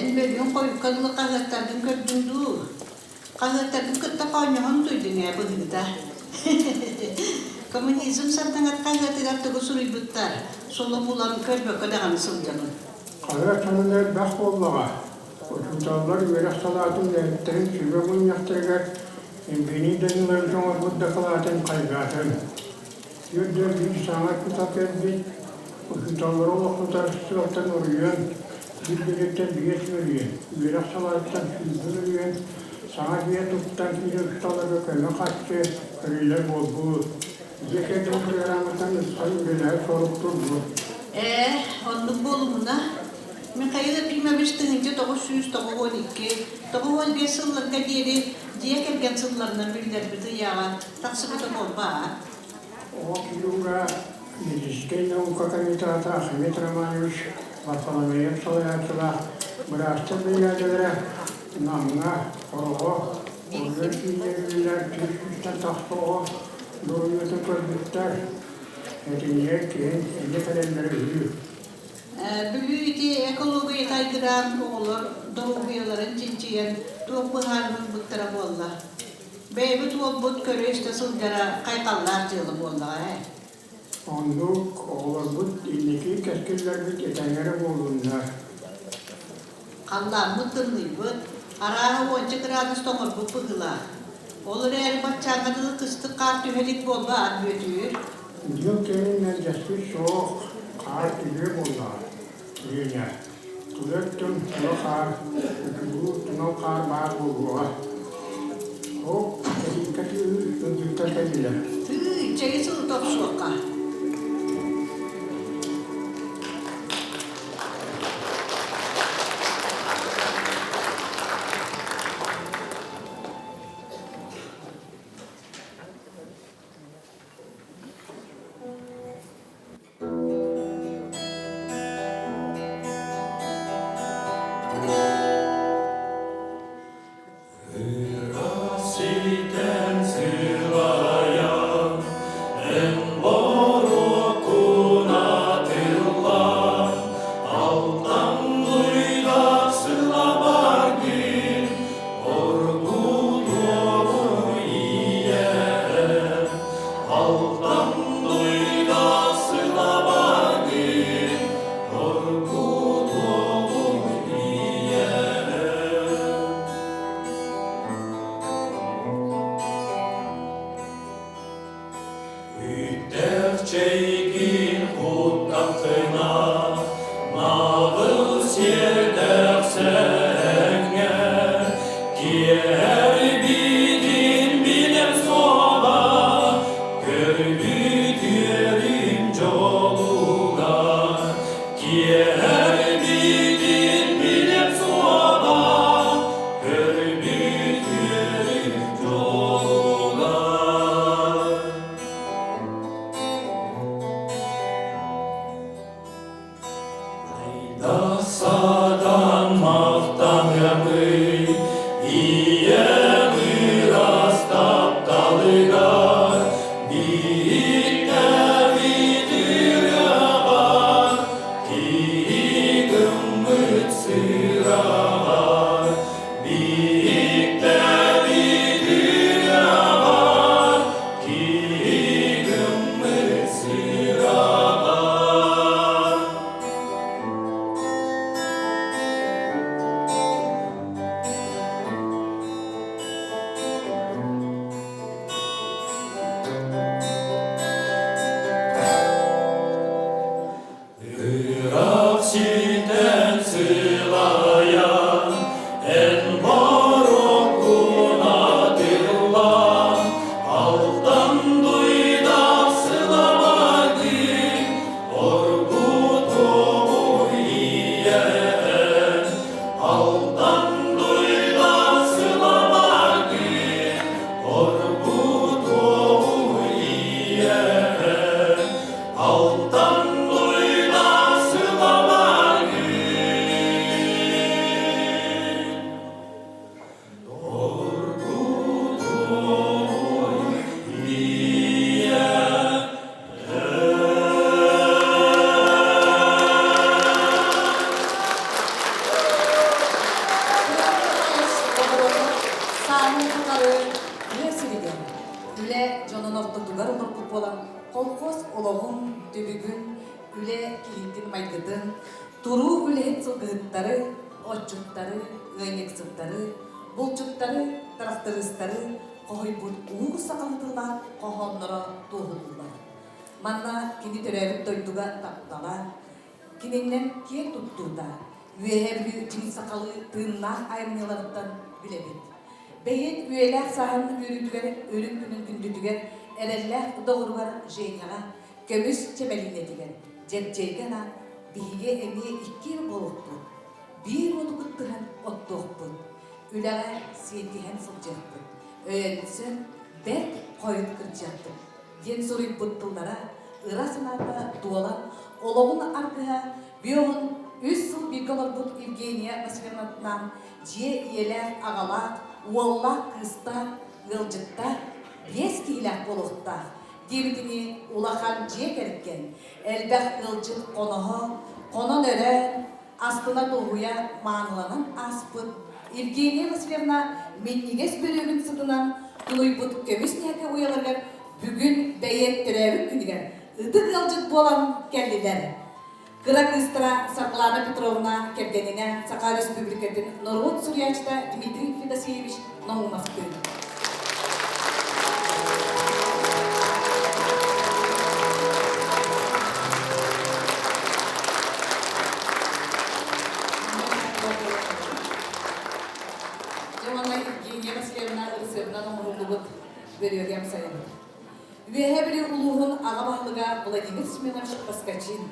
Эн бөлүөн хойукка дылы хаһыаттаргын көрдүҥ дуу? Хаһыаттаргын кытта хоонньоһон утуйдуҥ ээ быһыыта. Коммунизм сардаҥат хаһыатыгар тугу суруйбуттар, соло булан көрбөккө даҕаны сылдьабын. Хаһыат сонуна элбэх буоллаҕа. Учууталлар үөрэх салаатын үлэһиттэрин сүбэ мунньахтарыгар Евгений Данилович оҥорбут дакылаатын хайҕаатым. Түөрт биир саҥа кута кэлбит, учууталлары олохсутар сыалтан уруйан, биир дьиэттэн 5 мөлүйүөн, үөрэх салаатыттан 20 мөлүйүөн саҥа дьиэ туттан киирэр учууталларга көмө харчы көрүллэр буолбут. Дьиэ кэргэн программаттан ыкса үлэлэһэр сорук турбут. Ээ, оннук буолумуна. Михаил Ефимович 1992, 95 сылларга диэри дьиэ кэргэн сылларынан биллэрбит ыйааҕа тахсыбыта буолбаат? Оҕо киһиуга медицинскэй наука комитета Ахмед Романович Варфоломеев салайааччылаах быраастар биригээдэлэрэ Намҥа, Хороҕо, Оройуон кииннэригэр 400-тэн тахса оҕо доруобуйатын көрбүттэр. Этинньигэ киһин эмиэ кэлэллэрэ үһү. Бүлүү ити экология айгыраан оҕолор доруобуйаларын чинчийэн туох быһаарыы ылбыттара буолла? Бэйэбит уолбут көрө-истэ сылдьара хайҕаллаах дьыала буоллаҕа ээ. Оннук оҕолорбут инники кэскиллэрбит этэҥҥэ эрэ буоллуннар. Халлааммыт тымныйбыт, арааһа уонча кыраадыс тоҥорбут быһыылаах. Ол эрээри баччааҥҥа дылы кыстык хаар түһэ илик буолбаат, Бүөтүр? Дьыл кэмин мэлдьэспит суох, хаар түһүө буоллаҕа, Леня. Тула өттүн тула хаар, үтүгү тунал хаар баар буолуоҕа. Ол кэтииккэ тыаһы ыалдьыттар кэллилэр. Тыый, чэйи сылыта охсуохха. Ситэн сылайан, эн боруоккун атыллан, алтан луйдах сылабаргын, оргутуоҕу ийэм. Алтан луйдах сылабаргын, оргутуоҕу ийэм. Үтэх чэйгин куттаххына, наҕыл сиэрдээх сэҥҥэ, киэрбитин билэн суоҕа, көрбүт үөрүм дьолугар, киэрбитин билэн суоҕа, көрбүт үөрүм дьолугар. Үлэ дьонун ортотугар олорбут буолан, колхоз олоҕун, түбүгүн, үлэ киһитин майгытын, туруу үлэһит сылгыһыттары, отчуттары, ыанньыксыттары, булчуттары, тырахтарыыстары хоһуйбут уу сахалыы тыллаах хоһоонноро туоһулууллар. Манна кини төрөөбүт дойдуга таптала, кининэн киэн туттуута, Үөһээ Бүлүү дьиҥ сахалыы тыыннаах айымньыларыттан билэбит. Бэйиэт үйэлээх сааһын үөрүүтүгэр, үрүҥ күнүн күндүтүгэр, эрэллээх доҕоругар Женяҕа, көмүс чэмэлиинэтигэр, Дьэбдьиэйгэ анаан биһиги эмиэ иккиэн буолуохпут, биир уоту кыттыһан оттуохпут, үлэҕэ сиэтиһэн сылдьыахпыт, өйөнсөн бэрт хойут кырдьыахпыт диэн суруйбут тыллара ыра санаата туолан, олоҕун аргыһа Бүөҕүн үс сыл бииргэ олорбут Евгения Васильевнатынаан дьиэ ийэлээх, аҕалаах, уоллаах, кыыстаах, ыалдьыттаах, биэс киһилээх буолуохтаах диэбитинии улахан дьиэ кэргэн, элбэх ыалдьыт хоноһо, хонон-өрөөн, астына-дуоһуйа мааныланан ааспыт Евгения Васильевна минньигэс бөрүөгүн сытынан тулуйбут көмүс ньээкэ уйаларыгар бүгүн бэйиэт төрөөбүт күнүгэр ытык ыалдьыт буолан кэллилэр. Кыра кыыстара Саргылана Петровна кэргэнинэ Саха Өрөспүүбүлүкэтин норуот суруйааччыта Дмитрий Федосеевич Наумовтыын. Дьэ уонна Евгения Васильевна ырысыабынан оҥоһуллубут бөрүөгэ амсайабыт. Үөһээ Бүлүү улууһун аҕа баһылыга Владимир Семенович Поскачин,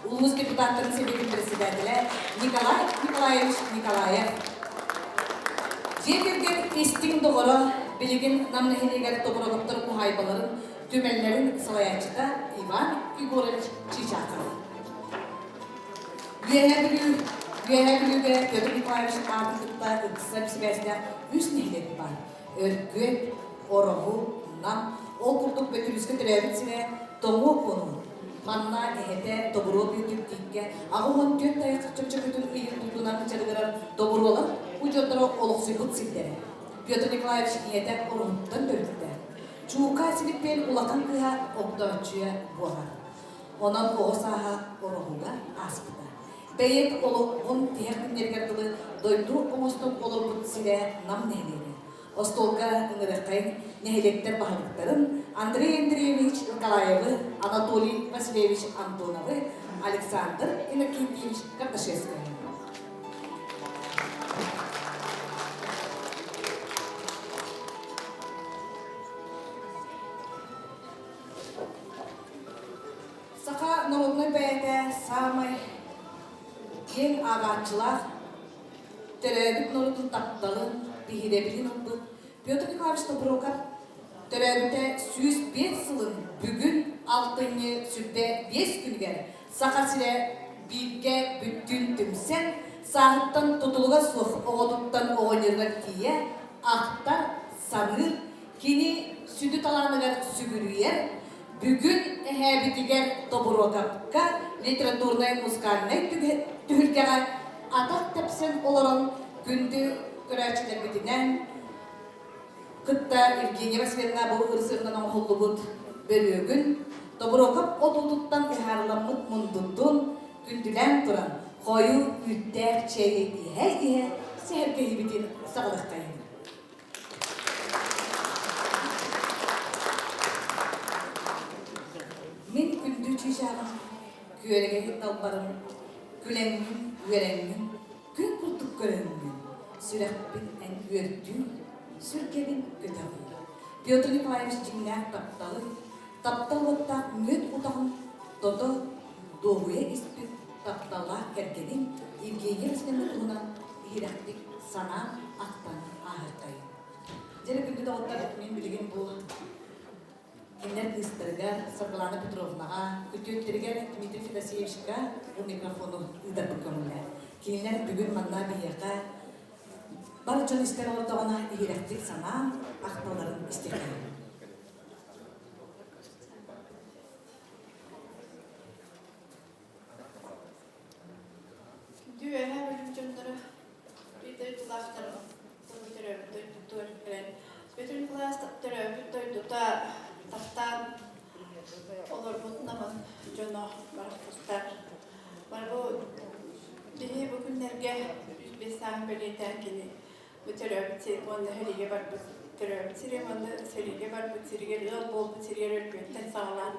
улуус депутаттарын сэбиэтин председателэ Николай Николаевич Николаев, дьиэ кэргэн истиҥ доҕоро, билигин Нам нэһилиэгэр Тобуровоттар уһаайбаларын түмэллэрин салайааччыта Иван Егорович Чичаков. Үөһээ Бүлүү Үөһээ Бүлүүгэ Петр Николаевич аатын кытта ыкса сибээстээх үс нэһилиэк баар. Өргүөт, Ороһу, Нам, ол курдук Бөтүрүүскэ төрөөбүт сирэ Тоҥуо Куонун. Манна эһэтэ Тобуруо Бүөтүр Тииккэ 84 тайах чөмчөкөтүн ыйын булдунан дьарыгырар Добуруолар удьуордара олохсуйбут сирдэрэ. Петр Николаевич ийэтэ Ороһуттан төрүттээх. Чуука Силиппиэн улахан кыыһа Огдооччуйа буолар. Онон оҕо сааһа Ороһуга ааспыта. Бэйэт олоҕун тиһэх күннэригэр дылы дойду оҥостон олорбут сирэ Нам нэһилиэгэ. Остуолга ыҥырыаххайын нэһилиэктэр баһылыктарын Андрей Андреевич Николаевы, Анатолий Васильевич Антоновы, Александр Иннокентьевич Кардашевскайы. Саха норуодунай бэйэтэ саамай киэҥ ааҕааччылаах, төрөөбүт норуотун тапталын, биһирэбилин ылбыт Петр Николаевич Тобуроков төрөөбүтэ 105 сылын бүгүн алтынньы 25 күнүгэр Саха сирэ бииргэ бүттүүн түмсэн, сааһыттан тутулуга суох оҕотуттан оҕонньоругар тиийэ ахтар, саныыр, кини сүдү талааныгар сүгүрүйэр, Бүгүн эһээбитигэр Тобуруокапка литературнай-музыкальнай түһүлгэҕэ атах тэпсэн олорон күндү көрөөччүлэрбитинэн кытта Евгения Васильевна бу ырысыагынан оҥоһуллубут бөрүөгүн Тобуруокап отуутуттан ыһаарыламмыт мундутун күндүлээн туран хойуу үүттээх чэйи иһэ-иһэ сэһэргэһиибитин саҕалыаххайыҥ. Мин күндү чыычааҕым, күөрэгэйи талбарым, күлэҥҥин, үөрэҥҥин, күн курдук көрөҥҥүн, сүрэхпин эн үөрдүү, сүргэбин көтөҕүү. Петр Николаевич дьиҥнээх тапталы, таптал уоттаах мүөт утаҕын тото дуоһуйа испит тапталлаах кэргэнин Евгения Васильевна туһунан иһирэхтик санаан, ахтан ааһыаххайын. Дьэ, күндү доҕоттор, мин билигин бу кинилэр кыыстарыгар Саргылана Петровнаҕа, күтүөттэригэр Дмитрий Федосеевичка бу микрофону ыытарбын көҥүллээн. Кинилэр бүгүн манна биһиэхэ бар дьон истэр олордоҕуна иһирэхтик санаан, ахталларын истиэххэйин. Күндү үөһээ Бүлүү дьонноро, биир дойдулаахтарым, төрөөбүт дойдутугар кэлэн, Петр Николаевич төрөөбүт дойдута. күннэргэ 105 сааһын бэлиэтээн кини бу төрөөбүт сир уонна сэриигэ барбыт төрөөбүт сири уонна сэриигэ барбыт сиригэр ыал буолбут сиригэр өлбүөттэн саҕалаан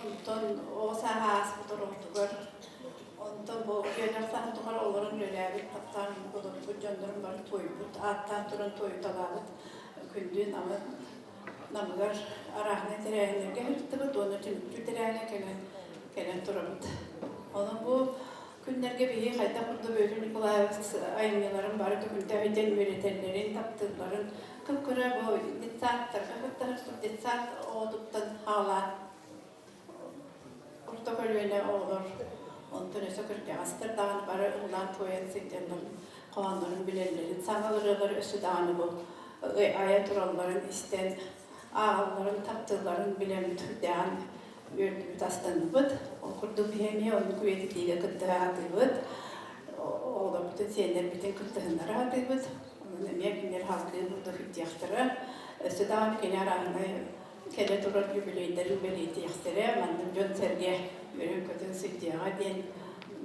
онтон оҕо сааһа ааспыт ороҕотугар онтон бу үөрэх сааһын тухары олорон үлэлээбит таптаан олорбут дьоннорун бары туойбут ааттаан туран туойуталаабыт күндү намын Намыгар арааһынай тэрээһиннэргэ сырыттыбыт уонна түмүктүүр тэрээһиҥҥэ кэлэн кэлэн турабыт. Онон бу күннэргэ биһиги хайдах курдук Бүөтүр Николаевич айымньыларын бары төкүнтэһитэн үөрэтэллэрин, таптыылларын кып-кыра бу детсадтарга кыттаһар детсад оҕотуттан хаалаат орто көлүөнэ оҕолор онтон өссө кырдьаҕастар даҕаны бары ыллаан-туойан сылдьаннар хоһооннорун билэллэрин, саҥа ырыалары өссө даҕаны бу айа туралларын истэн, ааҕалларын, таптыылларын билэммит сүрдээҕин үөрдүбүт, астынныбыт. Ол курдук биһи эмиэ оннук үйэтитиигэ кыттыһа сатыыбыт, оҕолорбутун, сиэннэрбитин кыттыһыннара сатыыбыт. Онон эмиэ кинилэр салгыы курдук илдьиэхтэрэ. Өссө даҕаны кини арааһынай кэлэ турар юбилейдарын бэлиэтиэхтэрэ, маннык дьон-сэргэ үөрэн-көтөн сылдьыаҕа диэн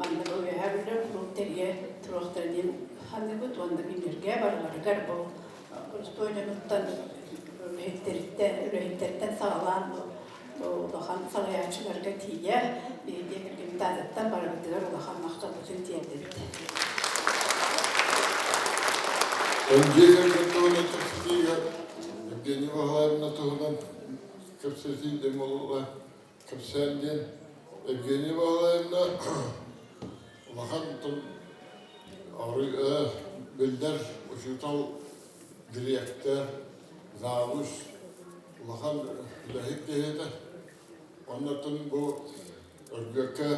маннык үөһээ бүлэр куруук тэрийэ туруохтара диэн саныыбыт уонна кинилэргэ барыларыгар бу боростуой дьонуттан үлэһиттэриттэн үлэһиттэртэн саҕалаан бу улахан салайааччыларга тиийэ биһиги кыргыттаатыттан барыбытыгар улахан махталбытын тиэрдэбит. Дьиэ кэргэн туһунан кэпсэтиигэ Евгения Николаевна туһунан кэпсэтии диэн буолла кэпсээн диэн Евгения Николаевна улахан биллэр учуутал, дириэктэр, завуч, улахан үлэһит киһи этэ. Оннуттан бу Өргүөккэ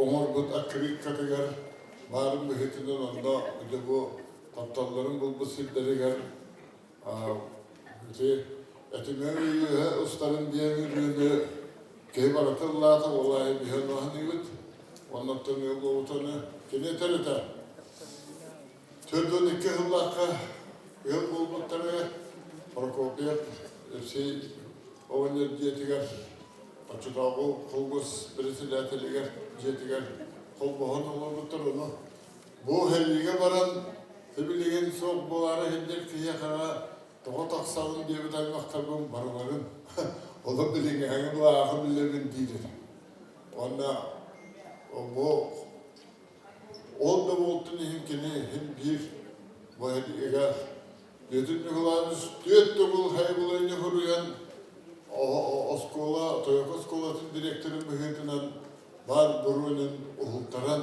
оҥорбут аккырыыккатыгар баарын быһыытынан онно дьэ бу тапталларын булбут сирдэригэр ити этимэҥ үөһэ устарын диэн ырыаны киһи барыта ыллаата ол аайы биһэн аһыныыбыт оннуттан ыаллыбытаны кини этэр этэ 42 сыллаахха ыал буолбуттарыгар Прокопьев Евсей оҕонньор дьиэтигэр оччотооҕу холкуос председателигэр дьиэтигэр холбоһон олорбуттар ону Бу сэриигэ баран сибилигин суох буолаары сылдьар киһиэхэ тоҕо тахсабын диэбит аймахтарбын барыларын олох билиҥҥээҥи былааҕы билэбин диир этим. Уонна бу ол да буолтун иһин кини иһин биир бу сэриигэ Петр Николаевич түөрт төгүл хайбылыйны суруйан оскуола, Тойоко оскуолатын дириэктэрин быһыытынан баар буруйунан уһултаран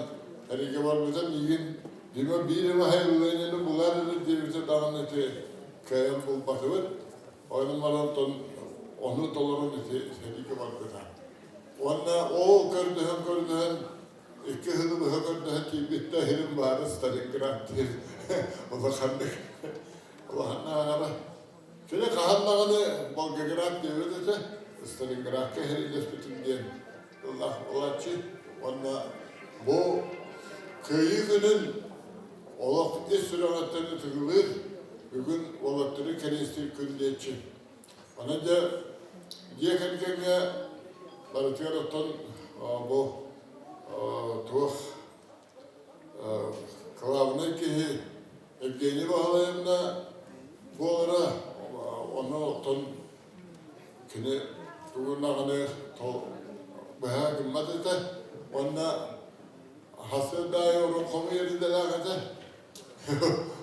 эригэ барбыта миигин Дима биир эмэ хайбылыйныны булар эрэ диэбитэ даҕаны ити кыайан булбатыбыт. Онон баран ону толорон ити сэриигэ барбыта. Уонна ол көрдөһөн-көрдөһөн икки сылы быһа көрдөһөн тиийбиттэ иһирим баара Сталинград диэн улаханнык улаханнааҕара. Кини хаһан даҕаны Волгоград диэбит этэ, Сталинградка иһирилэспитим диэн ыллаах буолааччы. Уонна бу Кыайыы күнүн олох ис сүрэҕиттэн ытыгылыыр, бүгүн уолаттары кэриэстиир күн диэччи. Онон дьэ дьиэ кэргэҥҥэ барытыгар оттон бу туох кылаабынай киһи Евгения Баһылаевна буолара, онно оттон кини тугун даҕаны быһа гыммат этэ уонна сарсыарда аайы орон хомуйар идэлээх этэ.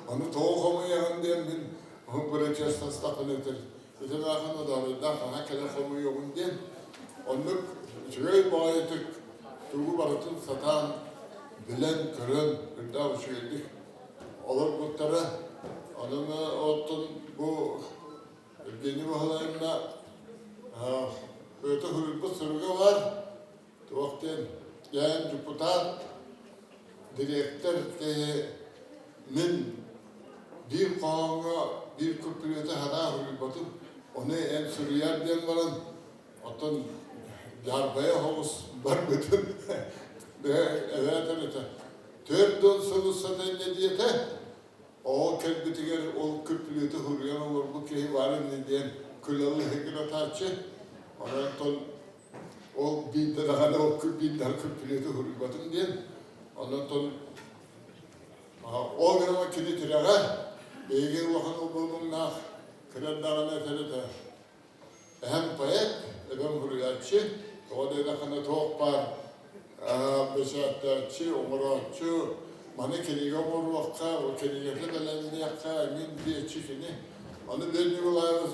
Ону тоҕо хомуйаҕын диэн мин бырачыастастахпына этэр. Итинээхин удаарыйдаах хаһан кэлэн хомуйуоҕун диэн. Оннук үчүгэй баҕайытык тугу барытын сатаан билэн, көрөн, үрдээх үчүгэйдик олорбуттара. Онон оттон бу Евгения Баһылаевна бэйэтэ суруйбут суруга баар. Туох диэн, эн депутат, дириэктэр киһи мин биир хоһооҥҥо биир күппүлүөтэ санаа суруйбатым, ону эн суруйаар диэн баран, оттон дьаарбайа соҕус барбытым эбээтэр этэ. 40 сыл устата инньэ диэтэ, Ол кэлбитигэр ол күппүлүөтү суруйан олорбут киһи баар ини диэн күлэ-лыһыгыратааччы. Онон. Ол биирдэ даҕаны ол биирдэ күппүлүөтү суруйбатым диэн. Онон ол гынан кини тирэҕэ биһиги улахан улууннаах кырар даҕаны этэр этэ. Эһэм поэт, эбэм суруйааччы, тоҕо диэтэххинэ туох баар бэчээттээччи, оҥорооччу, маны кинигэ оҥоруохха, кинигэтэ бэлэмниэххэ эҥин диэччи кини. Аны Лев Николаевич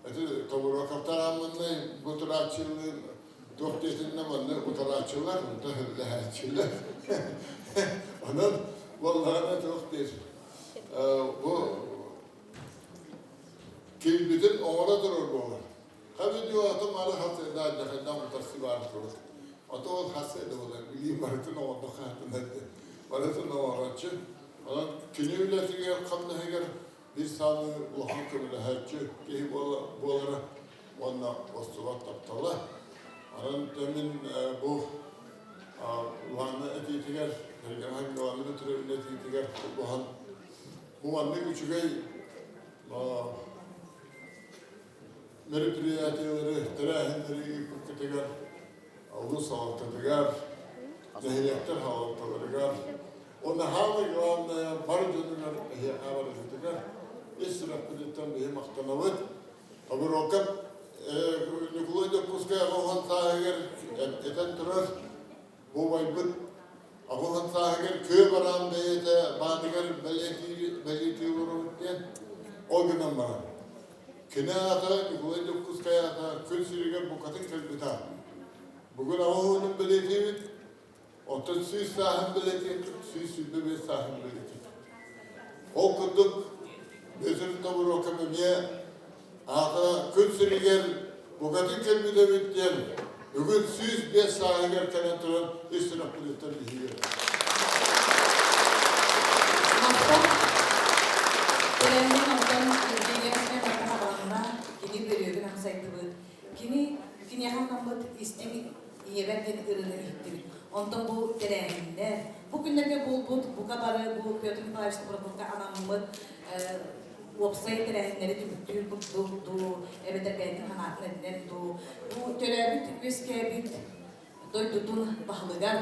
ити Тобуруокаптар ааммыннай бу турааччылыын туох диэтиннэ манна утарааччылар, онто өһүллэһээччилэр. Онон буоллаҕына туох диир бу киирбитин оҥоро турар буолар. Хабидио аты маны хасыада дьахайдаах утарсы баар турар. Ото ол хасыада буолар, билии барытын оҥордо хаатынар барытын оҥорооччу. Онон кини үлэтигэр, хамнаһыгар биир саамай улахан көмөлөһөөччү киһи буолара уонна остубат таптала. Онон мин бу Лана этиитигэр, Сергей Ивановна Петровна этиитигэр холбоһон бу маннык үчүгэй мероприятиелары, тэрээһиннэри ыыппыккытыгар улуус салалтатыгар, нэһилиэктэр салалталарыгар уонна самое главное бар дьонугар эһиэхэ барытытыгар ис сүрэхпититтэн биһи махтанабыт. Тобуруокап Ньукулай Дьокуускай аҕа сааһыгар этэн турар Бу убайбыт аҕыс сааһыгар күө бараан бэйэтэ бааныгар бэлиэтии олоробут диэн ол гынан баран кини аата Ньукулай Дьокуускай аата күн сиригэр букатын кэлбитэ. Бүгүн аҕыс уонун бэлиэтиибит, оттон 100 сааһын бэлиэтиэхпит, 125 сааһын бэлиэтиэхпит. Ол курдук Бүөтүр Тобуруокап эмиэ Аата күн сиригэр букатын кэлбит эбит диэн бүгүн 105 сааһыгар кэлэн туран ис сүрэхпититтэн биһиги. Махтал. Тэрээһин онтон Евгения Семеновна хабаланна, кини бөрүөгүн амсайдыбыт. Кини киниэхэ анаммыт истиҥ ийэбэр диэн ырыаны иһиттибит. Онтон бу тэрээһиннэр, бу күннэргэ буолбут бука бары бу Петр Николаевич Тобуруокка анаммыт уопсай тэрээһиннэри түмүктүүр курдук дуу, эбэтэр бэйэтин санаатын этинэн дуу, бу төрөөбүт үөскээбит дойдутун баһылыгар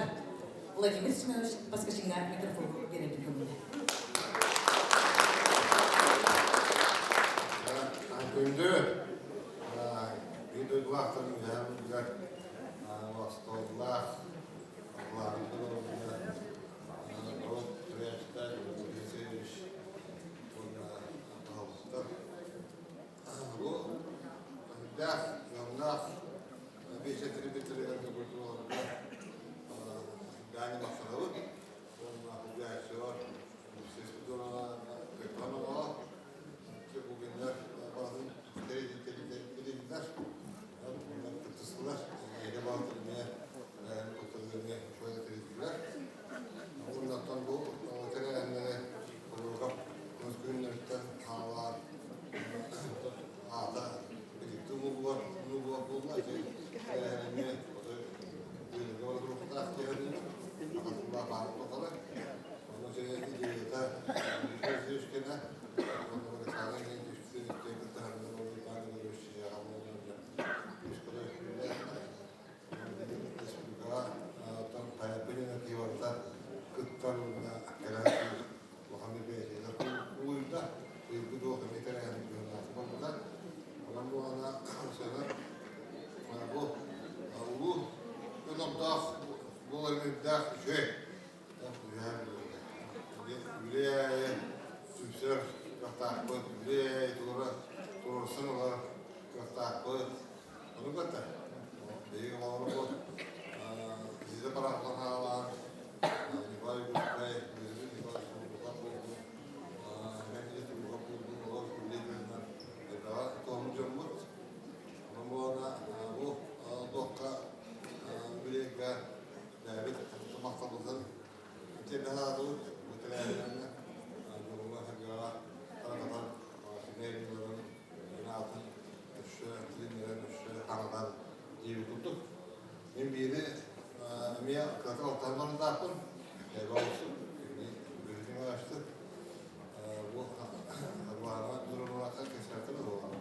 Владимир Семенович Поскачиҥҥа микрофон биэрэрбин көҥүлэ. Күндү биир дойдулаахтарын үөһээ остуоллаах норуот төрөөччүтэ Алексеевич уонна аҕабыттар. Бу үрдээх, ыамнаах биэчэтири культураларга Дани махтанабыт уонна Худяевцева Кайпанова бүгүннэр барытын тэрийдилэр, кыттыстылар. Эйгэ баалтыр эмиэ кутталыгар эмиэ тэрийдилэр. Уоннаттан бу тэрээһиннэри Тобуруокап көмүс күннэриттэн хаалаан аата биликти умуллар умуллар буолла ити тэрээһин эмиэ үөлэргэ бара туруохтаах диэхэринэ акатыллаах баарын тухары онно идеята кэнэ кыттар уонна кэлэн улахан бэйэтигэр улуйда ыйбыт уох эмиэ тэрээһин буолбута. Онон буолана сыана бу улуу дьонордоох буолар үрдээх үчүгэй үлэ түмсэр кыахтаахпыт, үлэ туора туруорсан ылар кыахтаахпыт. Ону кытта биһиги оҕолорбут Зида Парахлахаалаан, Николай Гурскай, Николай Курбуков буолбут, Леонид Курбуков буолбут, олор үлэ дьонунан элбэҕи туоһун дьоммут. Онон буолана бу туохха үлэгэ бэйэбит махталбытын тиэрдэ сатаатыбыт. Бу тэрээһиннэргэ дьоҥҥо-сэргэҕэ тарҕатан, кинилэрин аатын өссө тилиннэрэн, өссө хаҥатан диэбит курдук. Мин биири эмиэ кыратык алтыһан барардаахпын. Эбэ олорсун, кини бэйэтин аҕашты. Бу Арбаана Дурунурака кэсэртэн буолар.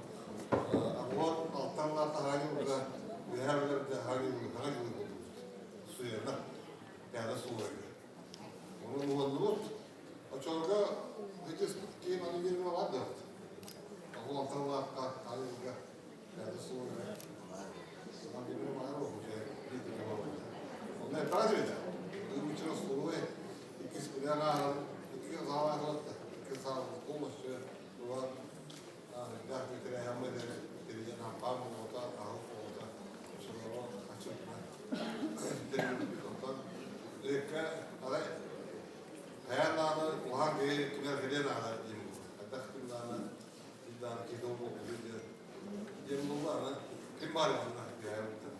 Абуор алтан лаата хааньы урда үһээ билэр хааньы. Элбэҕэ диэбитэ. Үчүгэй остолобуой иккис күнү ааһан икки саалаах ылатта. Икки саал полностью ылан элбэх тэрээһин тэрийэн хампаан буолуота, аһылык буолуота, оччолорго хаччы тэрийбит. Онтон Лекка арай хайаан даҕаны улахан киһи кимэр кэлиэн наада диэн буолла. Хайдах ким даҕаны ким даҕаны киһи буолуо диэн диэн буолла. Аны ким баар манна диэбиттэр.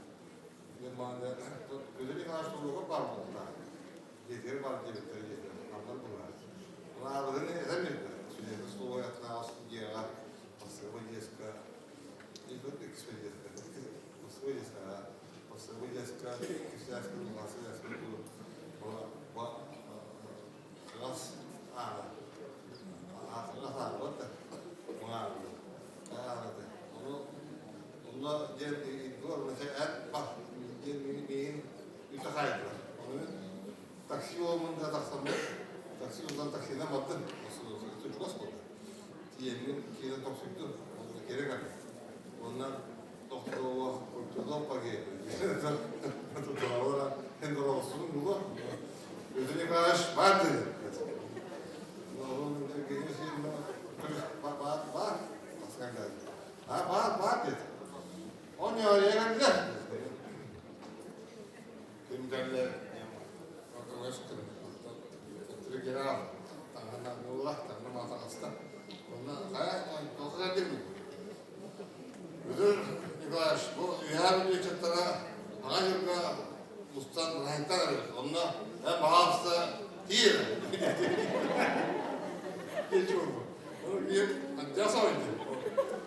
Көтөр Николаевич Толугар баар буолта. Дьиэтигэр баар диэбиттэрэ диэтэ. Намнар буолар. Аабыһын этэн биэрдэ. Сүлэһин столовой аттынааҕы студияҕа Москва детска, икки Москва детска, Москва детска, Кисляшка, Москва Хаҥас аана. Хаҥас аана вот Маҥааны. Ону онно диэн эн бар диэн миигин үтэ хаайдылар. Ону такси буоламмын да тахсаммын, такси онтон таксинан бардым. Чугас буолла. Тиийэммин киирэн тохсуйдум. Онно киирэ кэллим. Уонна тохтолоох культурдал погибли. Эн дороосунун була. Петр Николаевич бар dedi. Бар, бар. Ha, бар, бар dedi. Он oraya geldiler. Kimderle Генерал, Петр Николаевич, бу Үөһээ Бүлүү ыччаттара аҕа дьылга мустан быраһыктар эбит. Онно эн баҕаласта тиийэр.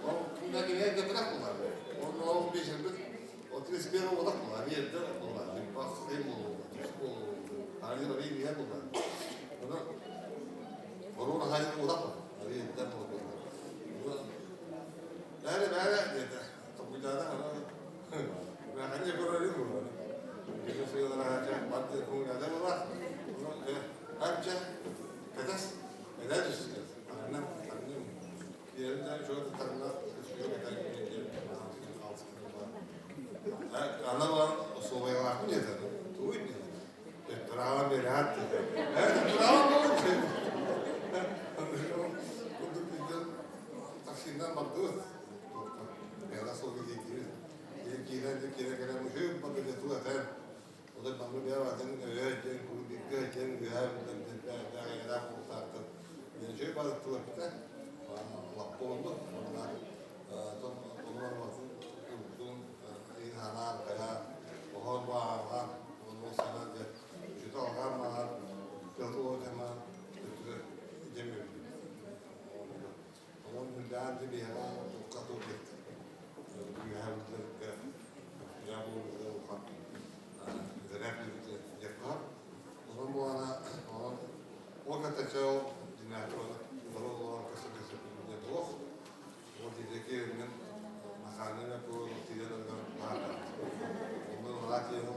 Ол кимнэ кэтэрэх буолар. Онно ол биэчэрбит 31 уолах буолар. Биэрдэ буолар. Бас буолуо. Ари буолар. Ону Оруна хайын уолах буолар. Ари буолар. Бәрі бәрі деді. Топуйдана Ханья көрөрү буолар. Кини сыйлара барды куңнада буолар. Анча катас эдэр түсүс. Анна анна Yerden şöyle tarla Ана бар особайалаахпын диэтэ. Тугуй диэтэ. Тураала бераат диэтэ. Тураала болот Таксинан бардыбыт. Эра суолга киирдибит. Киирэн киирэ кэлэн үһү барды туга этэн. Одан манны бэйэ өйө диэн курдикка диэн үөһэ бэйэ буолтаахтар. Үчүгэй бардылар битэ. Лаппа олордо. Ханаан хайа оһон бааҕа онно сана дьэ үчүтэ алҕаан маҕан тылтылотема өттүгэр дьэмү онон хүлдээн тибиэҕэ тукка тур үөһэ я буолбута улахан зэрэп дьеппар онон буолана онон ол катачал динатор олор касса буох ол диэки мен махаанына куо тиийэн ылан баата. Онно ылаа тиийэн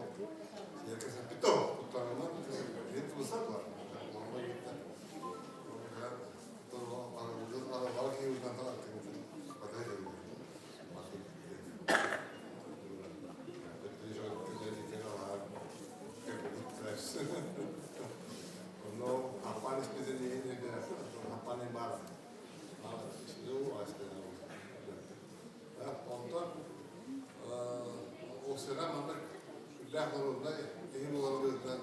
тиийэн кэсэппит оо куттанынан кэсэппит тубусар бар. Онно гитта. Онно аппан испитин аппан бар. Онтон ол сыра маннык сүрдээх норуодунай киһи буолар быһыытынан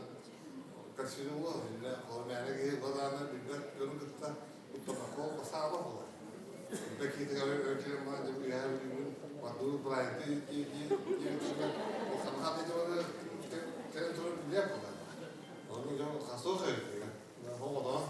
корсине буолар. Иннэ ол мээнэ киһи бадааны билбэт дьону кытта куттаммакка ол саала буолар. Бэкиитигэр киирэн баран дьэ үөһээ Бүлүүбүн бардыбыт бырайыты диэбитигэр ол ханна кэлэн турар билиэх буолар. Ону дьон хасуох эбит. Оҕодоон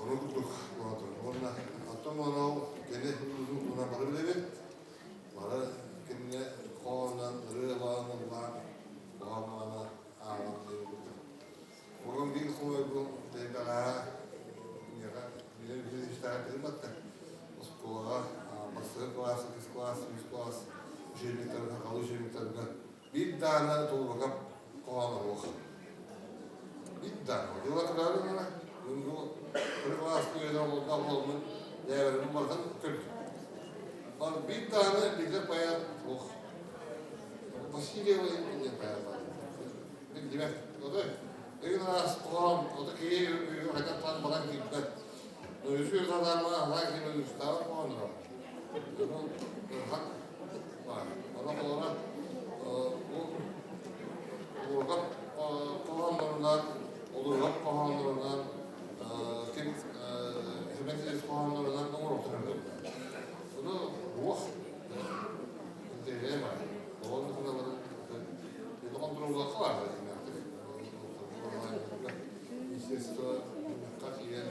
Ону курдук буолан уонна оттон ол кини туһунан бары билэбит. Бары кинини хоһоонунан ырыалаан ыллаан хоһоонноно. кылаас, үс кылаас учебниктарга, сахалыы учебниктарга биир даана толугап хоһооно суох. Биир даана. Дьыла кыраары гына, кыра кылааска үөрэнэ олордоох буоламмын, дьээбэрин барытын көрдүм. Бар биир даана биллэр поэт суох. Васильева диэн поэт бар. Билбэт. Отой Эгин араас хоһоон, ото киһи хайдах таан баран киирбэт. Үсүө санаама аһаа киирэн үстаабат хоһоонноро. Ону ырхак баар. Ону холоро бу улургап хоһооннорунан, улургап хоһооннорунан, ким Хэмэтилис хоһооннорунан оҥоруохтарын Ону буох интэриэһэ бар. Оҕону саналарын хонтуруоллуохха баар. Естество киирэн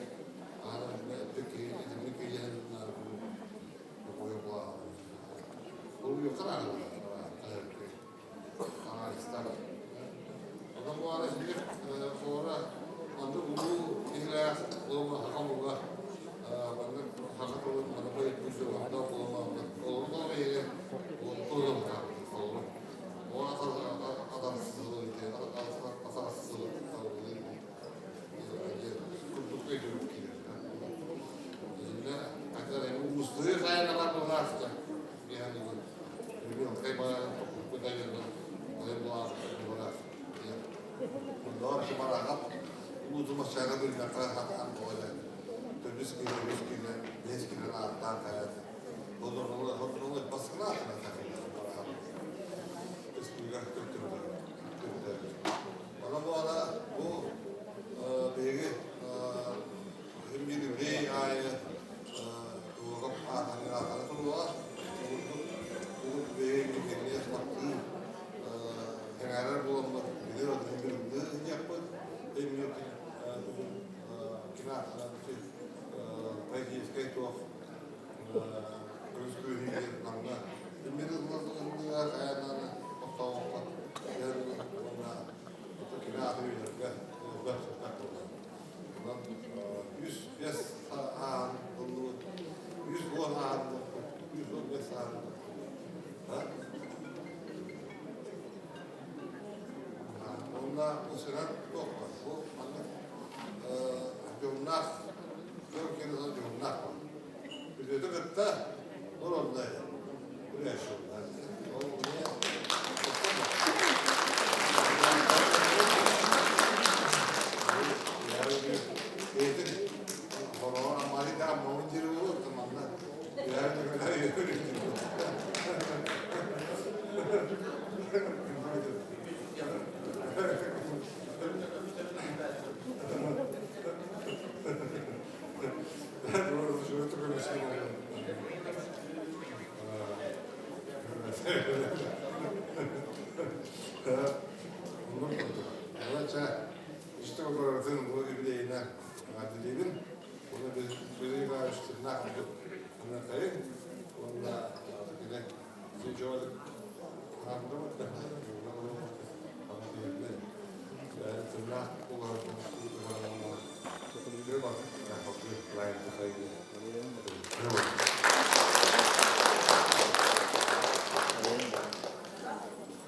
Онон буола бу биһиги биир аайы туоҕа аатаны туруоҕа урут биһиги кэмҥэ таптыы эҥээрэр буоламмыт билэр одун билиннэ диэхпит кини аатынан поэтическай туох көмүскүүһү намна Мин ылларга хайааннааны тохтообокко уонна кини ааты үйэлэргэ ылбат сыппат буолла. Онон 105 аан ыллыбыт, 110 аан ыллыбыт, 115 аан Онно усунан туох бар. Бу маннык дьоһуннаах, дьон киһи дьоһуннаах бар. Күтүөтү кытта олордой.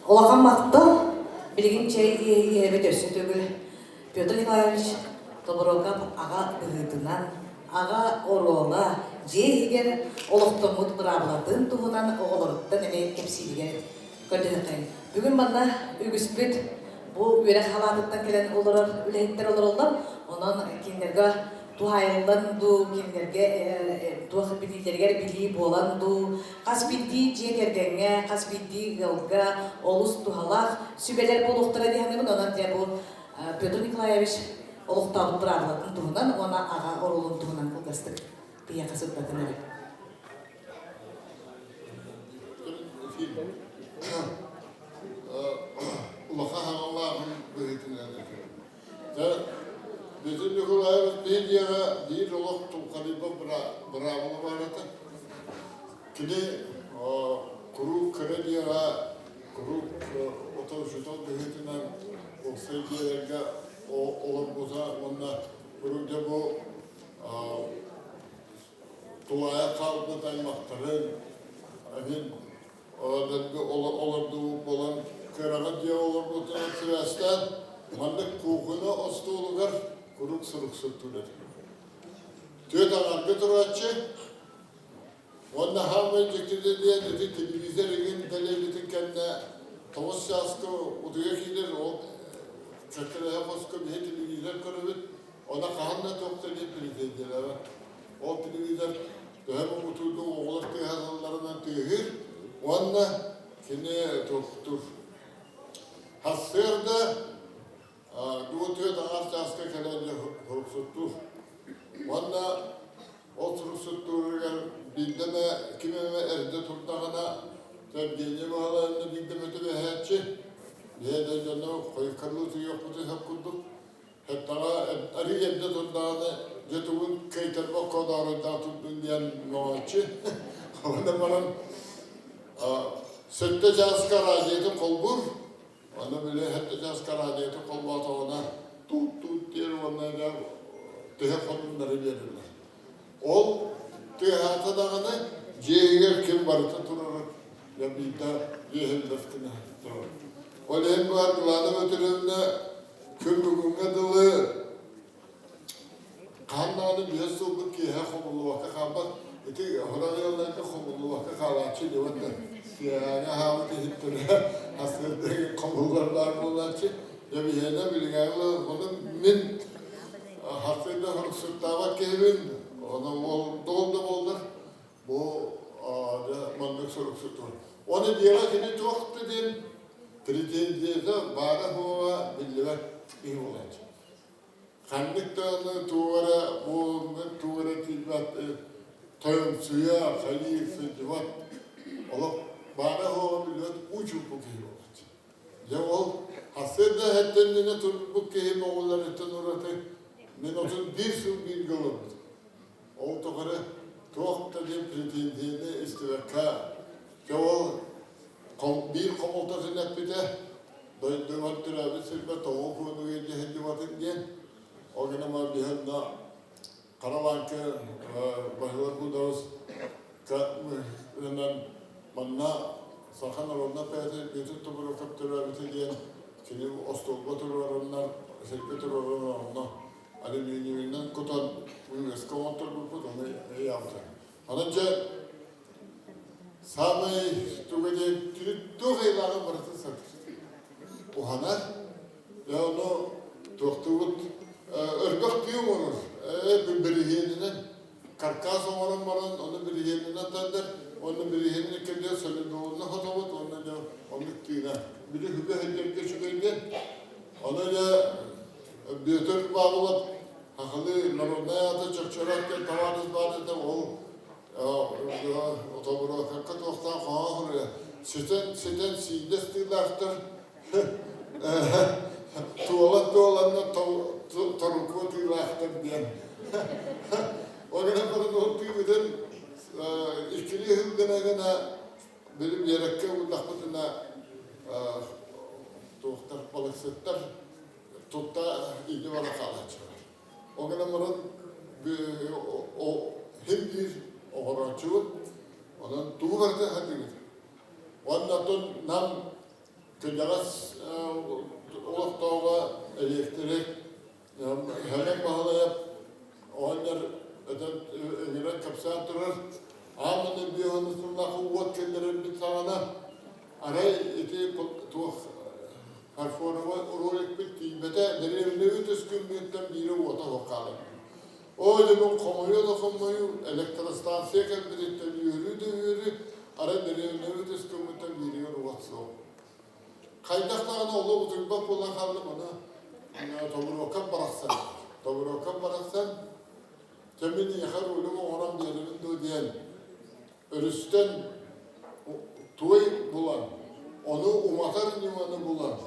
Улахан махтал билигин чэй иһэбит өссө төгүл Петр Николаевич Тобуруокап аҕа быһыытынан аҕа оруола дьиэ иһигэр олохтоммут быраабылатын туһунан оҕолоруттан эмиэ кэпсииригэр көрдөһүөххэйиҥ. Бүгүн манна үгүспүт бу үөрэх халаатыттан кэлэн олорор үлэһиттэр олороллор. Онон кинилэргэ туһаайыллан дуу, кинилэргэ туох билиилэригэр билии буолан дуу, хас биирдии дьиэ кэргэҥҥэ, хас биирдии ыалга олус туһалаах сүбэлэр буолуохтара дии саныыбын. Онон дьэ бу Петр Николаевич олохтообут быраабылатын туһунан уонна аҕа оруолун туһунан кылгастык биһиэхэ сырдатан эрэ. Улахан хаҥалааҕын быһыытынан этим. Дьэ, Петр Николаевич биир дьиэҕэ биир олох тулхадыйбат быраабыла баар этэ. Кини куруук кыра дьиэҕэ, куруук отоочутал быһыытынан уопсай дьиэлэргэ олорбута уонна куруук дьэ бу тулаайах хаалбыт аймахтарын. Мин олордубут буолан кыараҕа дьиэ олорбутунан сибээстээн маннык куукуна остуолугар куруук суруксуттуур этим. Түөрт аҥарга турааччы уонна хаамай дьиктитэ диэн ити телевизор игин дэлэбитин кэннэ тоҕус чааска утуйа киирэр ол кэккэлэһэ хоско биһи телевизор көрөбүт Онно хаһан да туох да диэн претензиялара. Ол телевизор төһө муҥутуурдук оҕолор тыаһаталларынан тыаһыыр уонна кини туохтуур. Сарсыарда дуо түөрт аҥаар чааска кэлэн дьэ суруксуттуур. Уонна ол суруксуттууругар биирдэ эмэ ким эмэ эрдэ турдаҕына Евгения Баһылаевна биирдэ эмэ түбэһээччи, биһиэ да дьону хойуккалыы утуйуохпутун сөп курдук Хаттаҕа арыы эрдэ турдаҕына, дьэ тугун кыайтарбакка одооройдоох турдун диэн мөҕөөччү. Онон баран сэттэ чааска радиотын холбуур. Аны били сэттэ чааска радиотын холбоотоҕуна туут-туут диэн уонна дьэ тыһа хонуннары биэрэллэр. Ол тыаһаата даҕаны дьиэ иһигэр ким барыта турара дьэ биирдэ дьиэһиллэр гына турар. Ол иһин баар Глана Петровна Күн бүгүҥҥэ дылы хаһан даҕаны биэс сылбыт киэһэ хомуллубакка хаалбат. Ити хора ыалларга хомуллубакка хаалааччы диэбэт да киэһээҥи аһаабыт иһиттэрэ сарсыарда хомуллар баар буолааччы. Дьэ биһиэнэ билиҥээҥи ону мин сарсыарда сыртаабат киһибин, ону ол да буоллар бу дьэ маннык суруксутун. Оны дьиэҕэ кини туох да диэн претензията баара-суоҕа биллибэт киһи буолааччы. Ханнык даҕаны туох эрэ буолуннар туох эрэ тиийбэт тойомсуйа, хайыы сылдьыбат олох баара-суоҕа биллибэт уу-чуумпу киһи буолааччы. Дьэ ол сарсыарда эһэттэннинэ турбут киһи моҕолларыттан ураты мин 31 сыл бииргэ олорбутум. Ол тухары туох да диэн претензияны истибэккэ, дьэ ол биир хомолтотун эппитэ, дойдубар төрөөбүт сирбэр тоҕо куонугу илдьэ сылдьыбатын диэн, ол гынан баран биһи онно Хара Лааҥкы Баһылай Кудабыс манна саха народнай поэта Петр Тобуроков төрөөбүтэ диэн кини остуолга туруораннар, сиргэ туруоран онно алюминиевинэн кутан үгэскэ оҥотторбуппут, ону ыйаабыта. Онон дьэ саамай туга диэн кини туох ыйылааҕын барытын сатыыр. Уһанар, дьэ ону туохтуубут өрбөх тыы оҥорор, бириһиэнинэн каркас оҥорон баран ону бириһиэнинэн тардар, уонна бириһиэнин кэлиэ солидолунна хотобут уонна дьэ оннук тыына. Били үгэ сылдьарга үчүгэй диэн. Ону дьэ Бүөтүр Павлов сахалыы народнай аата Чөкчөрөөк диэн табаарыс баар этэ, ол отобуруокакка туохтаах хоһоон суруйар. Ситэн, ситэн сиидэс тыылаахтар туола-туоланна торукуо тыылаахтар диэн. Ол гынан баран ол тыыбытын иккилии сыл гына гына били биэрэккэ уурдахпытына туохтар балыксыттар тутта илдьэ баран хаалааччылар. Ол гынан баран хим биир оҕорооччубут, онон тугу барыта сатыыбыт. Уонна оттон нам кырдьаҕас олохтооҕо электрик Һэлэҥ Баһылайап оҕонньор этэн ыҥыран кэпсээн турар, аан маҥнай биэһ сыллаах уот киллэрэрбит саҕана арай ити туох фарфоровай роликпит тиийбэтэ, дэриэбинэбит үс күммүттэн биирэ уота суох хаалар. Оо, дьонум хомойуо да хомойуу, электростанция кэлбититтэн үөрүү да үөрүү, арай дэриэбинэбит үс күммүттэн бииригэр уот суох. Хайдах даҕаны олох утуйбат буолан хааллым, аны Тобуруокап барахсан, Тобуруокап барахсан, дьэ мин эйиэхэ рулю оҥорон биэрэбин дуо диэн өрүстэн туой булан, ону уматар ньыманы булан,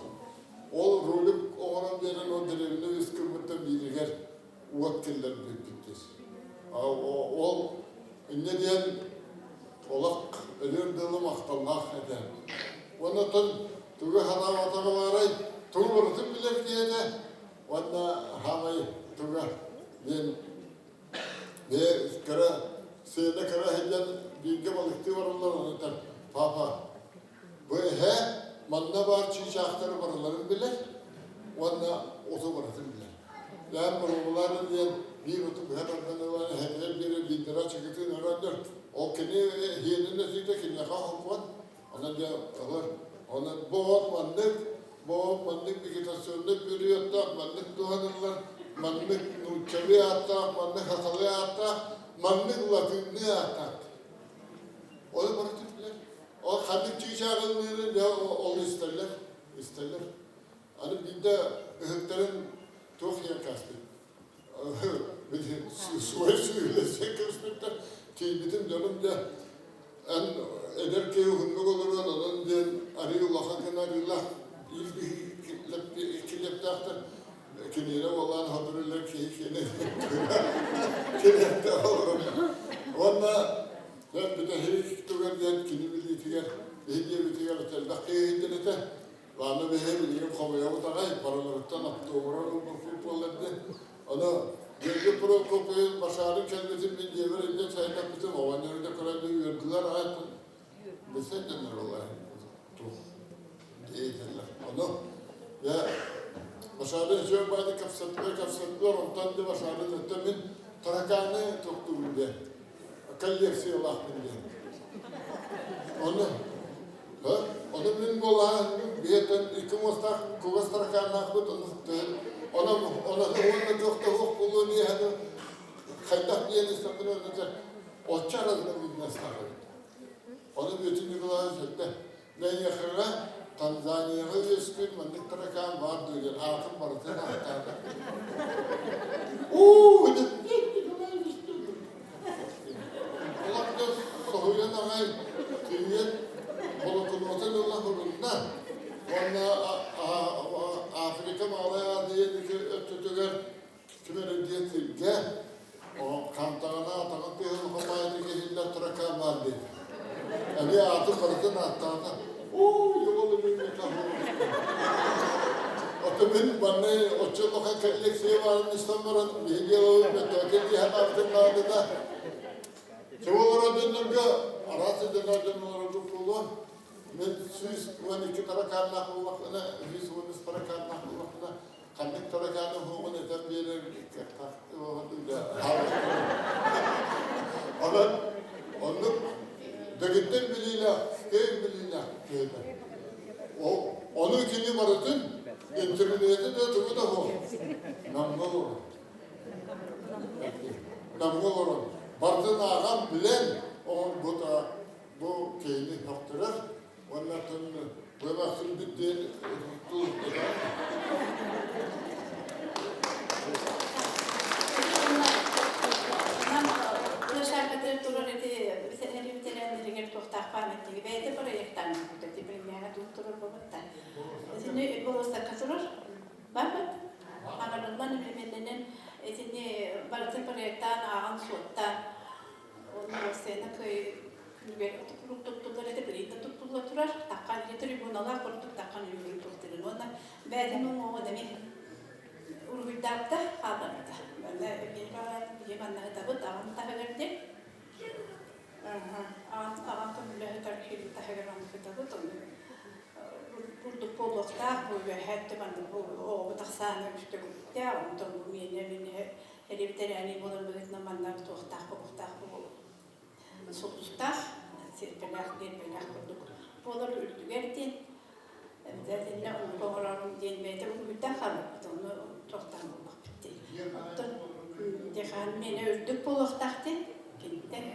ол рулик оҥорон биэрэн ол дэриэбинэ үс гыммыттан бииригэр уот киллэрбиппит диир. Ол инньэ диэн олох өлүөр дылы махталлаах этэ. Уонна оттон тугу санаабатаҕа баарай, тугу барытын билэр киһи этэ уонна хаамай туга диэн бэйэ кыра сыана кыра сылдьан бииргэ балыктыы бараллар онтон. Бэйэм боруобалаары диэн биир оту быһа тардан ылан эһэтигэр биэрэр биирдэрэ ачыкытын өрөннөр. Ол кини иһиэнин этиитэ киниэхэ холкуон. Онон дьэ ылар. Онон бу от маннык, бу от маннык вегетационнай периодтаах, маннык туһаныллар, маннык нууччалыы ааттаах, маннык сахалыы ааттаах, маннык латыынныы ааттаах. Ол барытын билэр. Ол ханнык чыычааҕы ыллыырын дьэ ол истэллэр, истэллэр. Аны биирдэ ыһыктарын туох диэн кээспит суой сүүрүлэсэ кэбиспиттэр тиийбитим дьонум дьэ эн эдэр киһи уһуннук олоруон онон диэн арыы улахан гына арыылаах килиэптээхтэр киниэрэ уолаан хотуруллар киһи киэнэ килиэптээх олорон уонна дьэ бүтэһик түгэн диэн кини билиитигэр биһи диэбитигэр элбэх киһи иһиттэн этэ Ладно, биһи билигин хомуйабыт аҕай, барыларыттан октуобурар ылбыппыт буоллар диэн. Ону Георгий Прокопьевич башаарын кэлбитин мин дьиэбэр илдьэн сайдаппытым, оҕонньору да көрөн да үөрдүлэр аҕай. Билсэн дьоннор буоллар туох диэтэллэр. Ону дьэ башаарын үчүгэй баайды кэпсэттилэр, кэпсэттилэр, онтон да башаарын өттө мин таракааны тохтуубун диэн коллекциялаахпын диэн. Ону Ону мин буолаан биһиэтэн икки муостаах кугас таракааннаахпыт, ону ону ону уонна туох да суох буолуо диэһэни хайдах диэн истэхпинэ онно оччо аразына бизнестаах эбит. Ону Бүөтүр Николаевич этэ, Нэйиэхэҕэ Танзанияҕа үөскүүр маннык таракаан баар дуо диэн аатын барытын ааттаата. Уу, Николаевич Олохто соһуйан аҕай тиийэн болокунуотун ыла хурунна уонна Африка Малай Азия диэки өттүтүгэр ким эрэ диэн сиргэ хантаҕына атаҕын тыаһын хомаайы киһиллэр таракаан баар диэтэ. Эмиэ аатын барытын ааттаата. Уу, Ото мин манна оччо улахан коллекция баарын истэн баран биһиги мөттөөкө дии санаабытым наадата. Чего дьоннорго араас дьоннор дьоннорго буолуо. Мен 112 таракааннаах буоллахпына, 113 таракааннаах буоллахпына, ханнык таракааны уһугун этэн биэрэр Онон оннук дэгиттэр билиилээх, киэҥ билиилээх киһитэ. Ону кини барытын интернети да тугу да суох. Намҥа олорон. Намҥа олорон. Барытын ааҕан билэн оҥорбута бу киһини сөхтөрөр уонна бу диэн Шаркатыр турар эти битэлээннэригэр туохтаах памятниги бэйэтэ проектаан оҥорбута типриҥҥээҕэ туох турар буолбатта. Итини болуоссакка турар барбыт. Аҥарыллан элеменнэнэн итини барытын проектаан ааҕан суоттаан Онно сцена күнүгэр куруук туттуллар этэ, билигин да туттулла турар. Таххан или трибуналаах курдук таххан үлүгүрү туттулун. Уонна бэйэтин уҥуоҕун эмиэ уруһуйдаабыта, хаалларбыта. Манна Евгений Павлович биһи манна ытабыт, аҕам таһыгар диэн. Аҕам аҕам көмөлөһүтэр киһи таһыгар маннык ытабыт. Ону бурдук буолуохтаах, бу үөһээ өттө маннык бу оҕобут ахсаана үстэ күттээх, онтон бу миэнэ мин Элибитэрээний буолар быһыытынан манна туохтаах буолуохтаах сулустаах, сиэрпэлээх, гиэрбэлээх курдук буолар үрдүгэр диэн обязательно оннук оҥорорум диэн бэйэтэ уруһуйдаах хаалбыт ону туохтаах буоллахпыт дии. Оттон декан миэнэ үрдүк буолуохтаах диэн киниттэн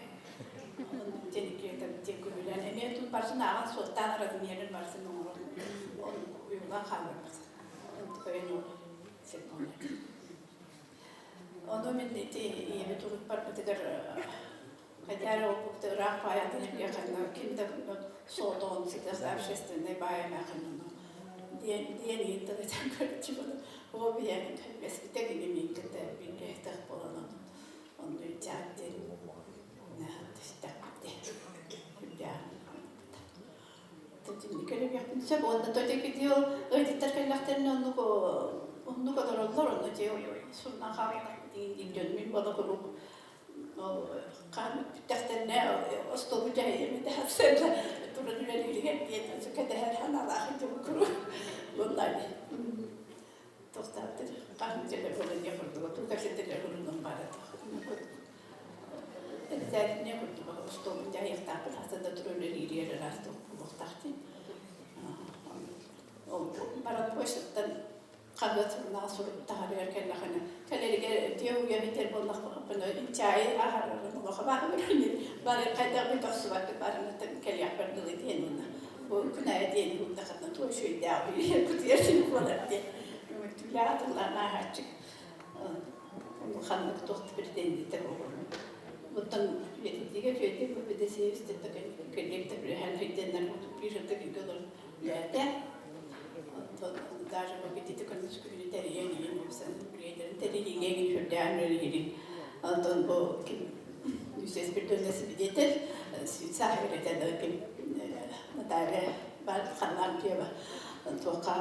диэн иккиэтэ күлүлээн эмиэ тут барсын ааҕан суоттаан размерин барсын оҥорон уйулаан хаалбыт. Онтукайын ол сир буолар. Ону мин ити ийэбит урут барбытыгар хотя эрэ олбукта ыраах баайатын эргиэхэнэ ким да соотоон сытыах общественнай баай эмээхин ону диэн диэн иһин тылытан көрчү оо биһиэхин бэспитэ кини миин кытта бииргэ иһтэх буолан ону онну ичаат диэн истэхпит үрдээҕин Көрүөхпүн сөп уонна то ол ыалдьыттар кэллэхтэринэ оннук оннук олороллор онно дьиэ сурунан хаалбатах диин дьон мин бола куруук ол хаан бүттэхтэринэ остуолу дьаһайым этэ туран үлэлииригэр диэн кэтэһэр санаалаах дьон куруук буоллаҕа. Тохтааттыр хаһан телефонун курдук туу телефонунан бара Обязательно курдук остуолун дьаһайыахтаахпыт хаса да туран үлэлиир ыраас буолуохтаах дии. Ол баран почтаттан хаһыат сурунаал сурук таһарыгар кэллэхинэ кэлэригэр дьиэ уйа бүтэр буоллахпына чаайы аһарарын олохо баһыгар бары хайдах бүтэ охсубакка барыҥыттан кэлиэхпэр дылы диэн уонна бу күн аайы диэн уурдахытына туох үчүгэйдээх үйэ кутуйар син буолар диэн түлэҕэ тыллаан ааһааччы ханнык туох претензията буолуо Оттон үйэтитиигэ үчүгэйдик бу Федосеевич кэлиэк да билэһэн өйдөннөр биир ырда бииргэ олорон үлээтэ. Оттон даже бу битити көмүс күнү тэрийэн ийин уопсан билиэдэрин тэрийиигэ игин сүрдээн үлэлиирин. Оттон бу ким Юсес Бирдонна свидетель Свицах үлэтэ да ким Наталья бар Харлампьева туохха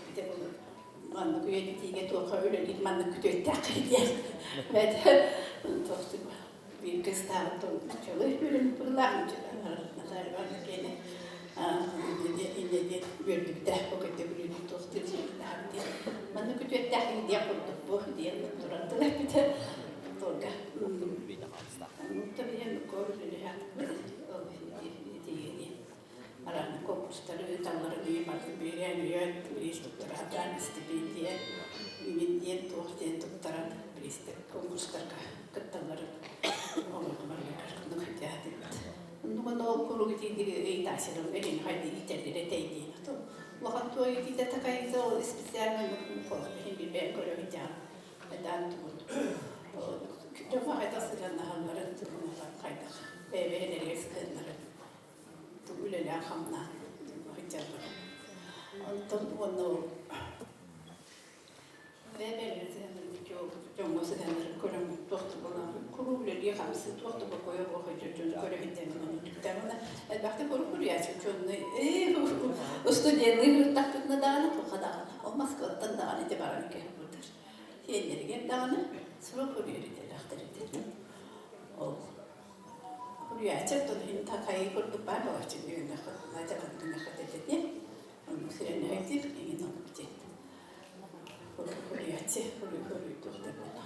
бите булу маннык үйэтитиигэ туохха үлэлиир маннык күтүөттээх диэн бэт биир кыстаабыт чолой үлэлиир Наталья Ивановна киэнэ инньэ диэн үөрдүбүтэ бу көтө бүлүүнү туох диэн маннык күтүөттээх диэх курдук бу диэн туран тыл эппитэ туорга билэн Арааны куонкурстары ыыталларын ийэ барытын биэрэн үйэн бириис туттара сатаан истипиэндийэ иҥин диэн туох диэн туттаран бириистэр конкурстарга кытталларын олорго барыгар оннук сылдьаатыбыт. Оннук ол куруук итиидиги ыйытааччыларым эһиги хайдыы иитэллэр этэй диэн. Улахан туой итиитэ такайыта ол специально оннук иһин билбээн көрөбүт дьаҕан хайдаан тугун дьоҥҥо хайдах сыһыаннаһалларын хайдах бэйэ-бэйэлэригэр сыһыаннарын үлэлээн-хамнаан сылдьаллар. Онтон уонна бэйэ-бэйэлэрин сыһыаннарын дьоҥҥо сыһыаннарын көрөн туох да буолан куруук үлэлии-хамсыы туох да бокуойа суох дьону көрө сылдьан оннуктаҕына элбэхтик уруһуйааччы учуоннай студенныы сырыттахпытына даҕаны туохха даҕаны ол Москваттан даҕаны ити баран кэлбиттэр сиэннэригэр даҕаны сурук суруйар идэлээхтэр этэ ол Уруйааччы оттон иһин такайыы курдук баар буолааччы үөрэннэххэ дьаҕаннахха этэтиэ оннук сирэннэһэктир иҥин оннук диэн уруйааччы уруйдуохтар буолла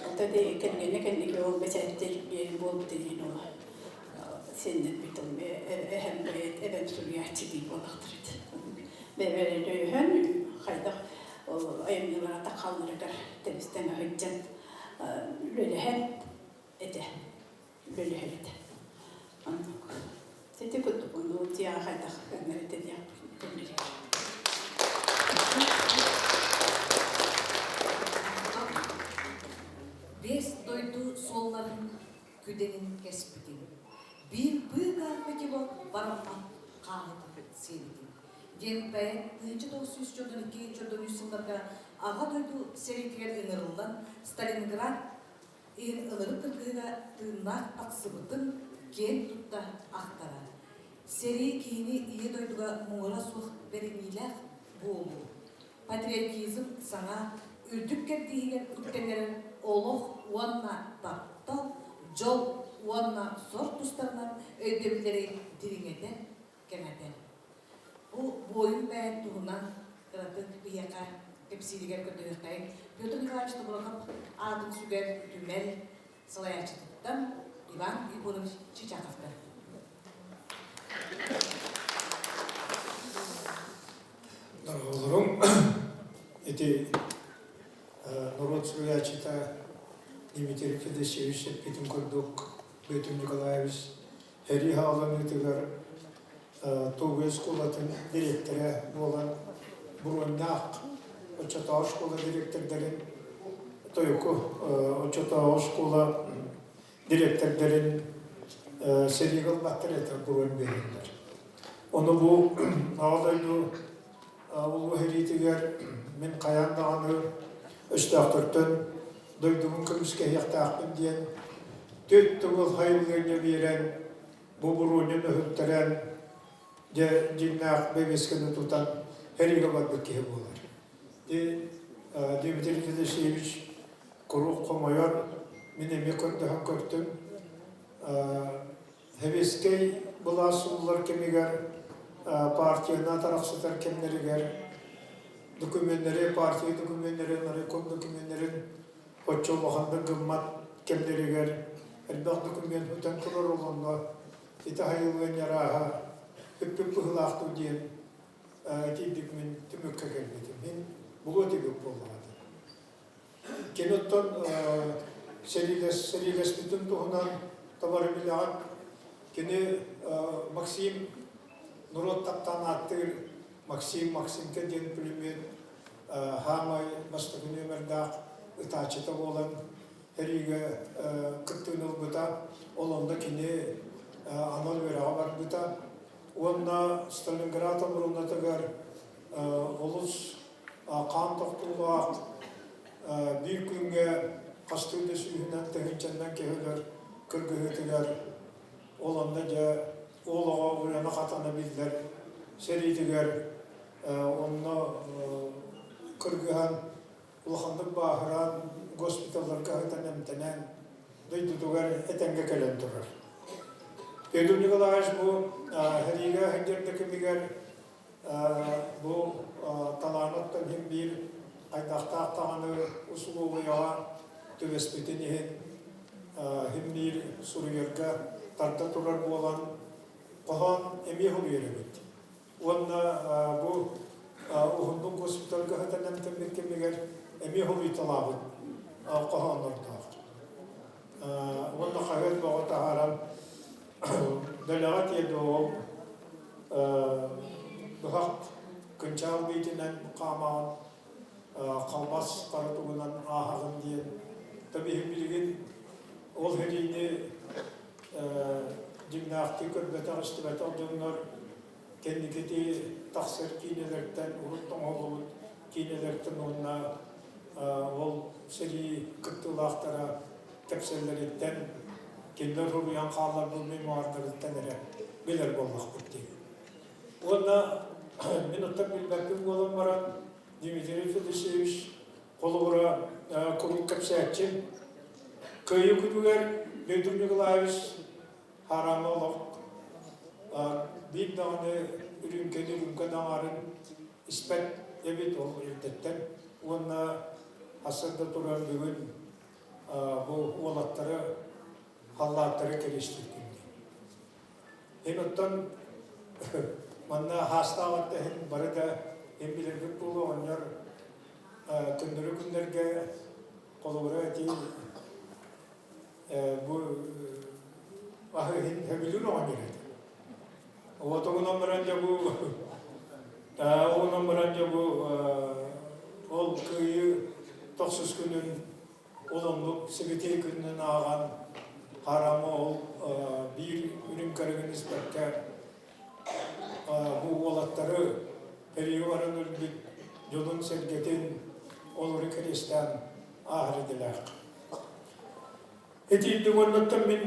Онто де кэргэнэ кэнники ол бэчээттир биэрин буолбут диин ол сиэннэрбит ол эһэм бэйэт эбэм суруйааччы дии буоллахтар эт бэйэлэрин өйөһөн хайдах ол айымньылара таххалларыгар тэбистэн аһыйдьан үлэлэһэн этэ үлэлэһэр этэ оннук сити курдук ону дьиэҕэ хайдах гыннар этэ диэх Биэс дойду суолларын күдэнин кэспитин, биир быыкаа котелок бараммат хааһытын сиэбитин диэн поэт 1992-93 сылларга Аҕа дойду сэриитигэр ыҥырыллан Сталинград иһин ылырык кыргыһыыга тыыннаах тахсыбытын киэн тутта ахтара. Сэрии киһини Ийэ дойдуга муҥура суох бэриниилээх буолуу, патриотизм саҥа үрдүк кэрдииһигэр үктэнэрин олох уонна таптал, дьол уонна сор тустарынан өйдөбүллэри дириҥэтэн, кэҥэтэр. Бу буойун бэйэт туһунан кыратык биһиэхэ кэпсииригэр көрдөһүөххэйиҥ. Петр Николаевич Тобурахов аатын сүгэр түмэл салайааччытыттан Иван Егорович Чичаховтан. Дороголорум, ити норуот суруйааччыта Дмитрий Федосеевич эппитин курдук Петр Николаевич Сэрии саҕаланыытыгар Тугуй оскуолатын дириэктэрэ буолан Буруоннаах оччотооҕу школа дириэктэрдэрин Тойуку оччотооҕу школа дириэктэрдэрин сэриигэ ылбаттар этэ буруон биэрэллэр. Ону бу Аҕа дойду Улуу сэриитигэр мин хайаан даҕаны өстөөхтөртөн дойдубун көмүскэһиэхтээхпин диэн түөрт төгүл хайылыанньа биэрэн, бу буруонньун өһүттэрэн, дьэ дьиҥнээх бэбиэскэни тутан сэриигэ барбыт киһи буолар. Дмитрий Федосеевич куруук хомойор, мин эмиэ көрдөһөн көртүм. Сэбиэскэй былаас сууллар кэмигэр партияны атарахсытар кэмнэригэр. докуменнары, партия докуменнарын, райком докуменнарын оччо улаханнык гыммат кэмнэригэр элбэх документ бүтэн турар олонно ити айыллыан арааһа бүппүт быһыылаах дуу диэн итиирдик мин түмүккэ кэлбитим. Мин булуо этибит буоллаҕа дии. Кини оттон сэриилэспитин туһунан табары билэҕит. Кини Максим норуот таптаан ааттыыр Максим Максимка диэн пулемет хаамай бастакы нүөмэрдээх ытааччыта буолан сэриигэ кыттыыны ылбыта. Ол онно кини анал үөрэҕэ барбыта. Уонна Сталинград оборонатыгар олус хаан тохтуулаах биир күҥҥэ хастыы да сүүһүнэн тыһыынчаннан киһи өлөр кыргыһыытыгар ол онно дьэ уол оҕо уйана-хатана биллэр сэриитигэр онно кыргыһан улаханнык бааһыран госпиталларга сытан эмтэнэн дойдутугар этэҥҥэ кэлэн турар. Петр Николаевич бу сэриигэ сылдьар да кэмигэр Бу талаанаттан иһин биир хайдахтаах даҕаны усулуобуйаҕа түбэспитин иһин иһин биир суруйарга тарда турар буолан хоһоон эмиэ суруйар эбит. Уонна бу уһуннук госпитальга сытан эмтэммит кэмигэр эмиэ суруйталаабыт хоһооннордоох. Уонна хаһыат бөҕө таһааран дэлэҕэ тиэрдэ ол быһах кынчаал биитинэн хаамаҕын халбас хара тугунан ааһаҕын диэн табиһи билигин ол сэриини дьиҥнээхтик көрбөтөх истибэтэх дьоннор кэнникити тахсар киинэлэртэн урут оҥоһуллубут киинэлэртэн уонна ол сэрии кыттыылаахтара кэпсэллэриттэн кинилэр суруйан хаалларбыт мемуардарыттан эрэ билэр буоллахпыт дии. Уонна мин оттон билбэппин буолан баран Дмитрий Федосеевич холобура куруук кэпсээччи Кыайыы күнүгэр Петр Николаевич хараҥа олох биир даҕаны үрүүмкэни үрүүмкэ даҕарын испэт эбит ол эрдэттэн уонна сарсыарда туран бүгүн бу уолаттары халлааттары кэриэстиир күн диэн. Эн оттон манна хаастаабат да иһин бары да эн билэргит буолуо оҕонньор көннөрү күннэргэ холобура этии бу аһы иһин сөбүлүүр оҕонньор этэ. Отоҕунан баран дьэ бу оҕунан баран дьэ бу ол кыайыы тохсус күнүн ол оннук сибэтиэй күнүнэн ааҕан хараама ол биир үрүҥ көрүҥүн испэккэ бу уолаттары сэриигэ баран өлбүт дьонун-сэргэтин олору кэриэстээн ааһар идэлээх. Итиирдик уоннаттан мин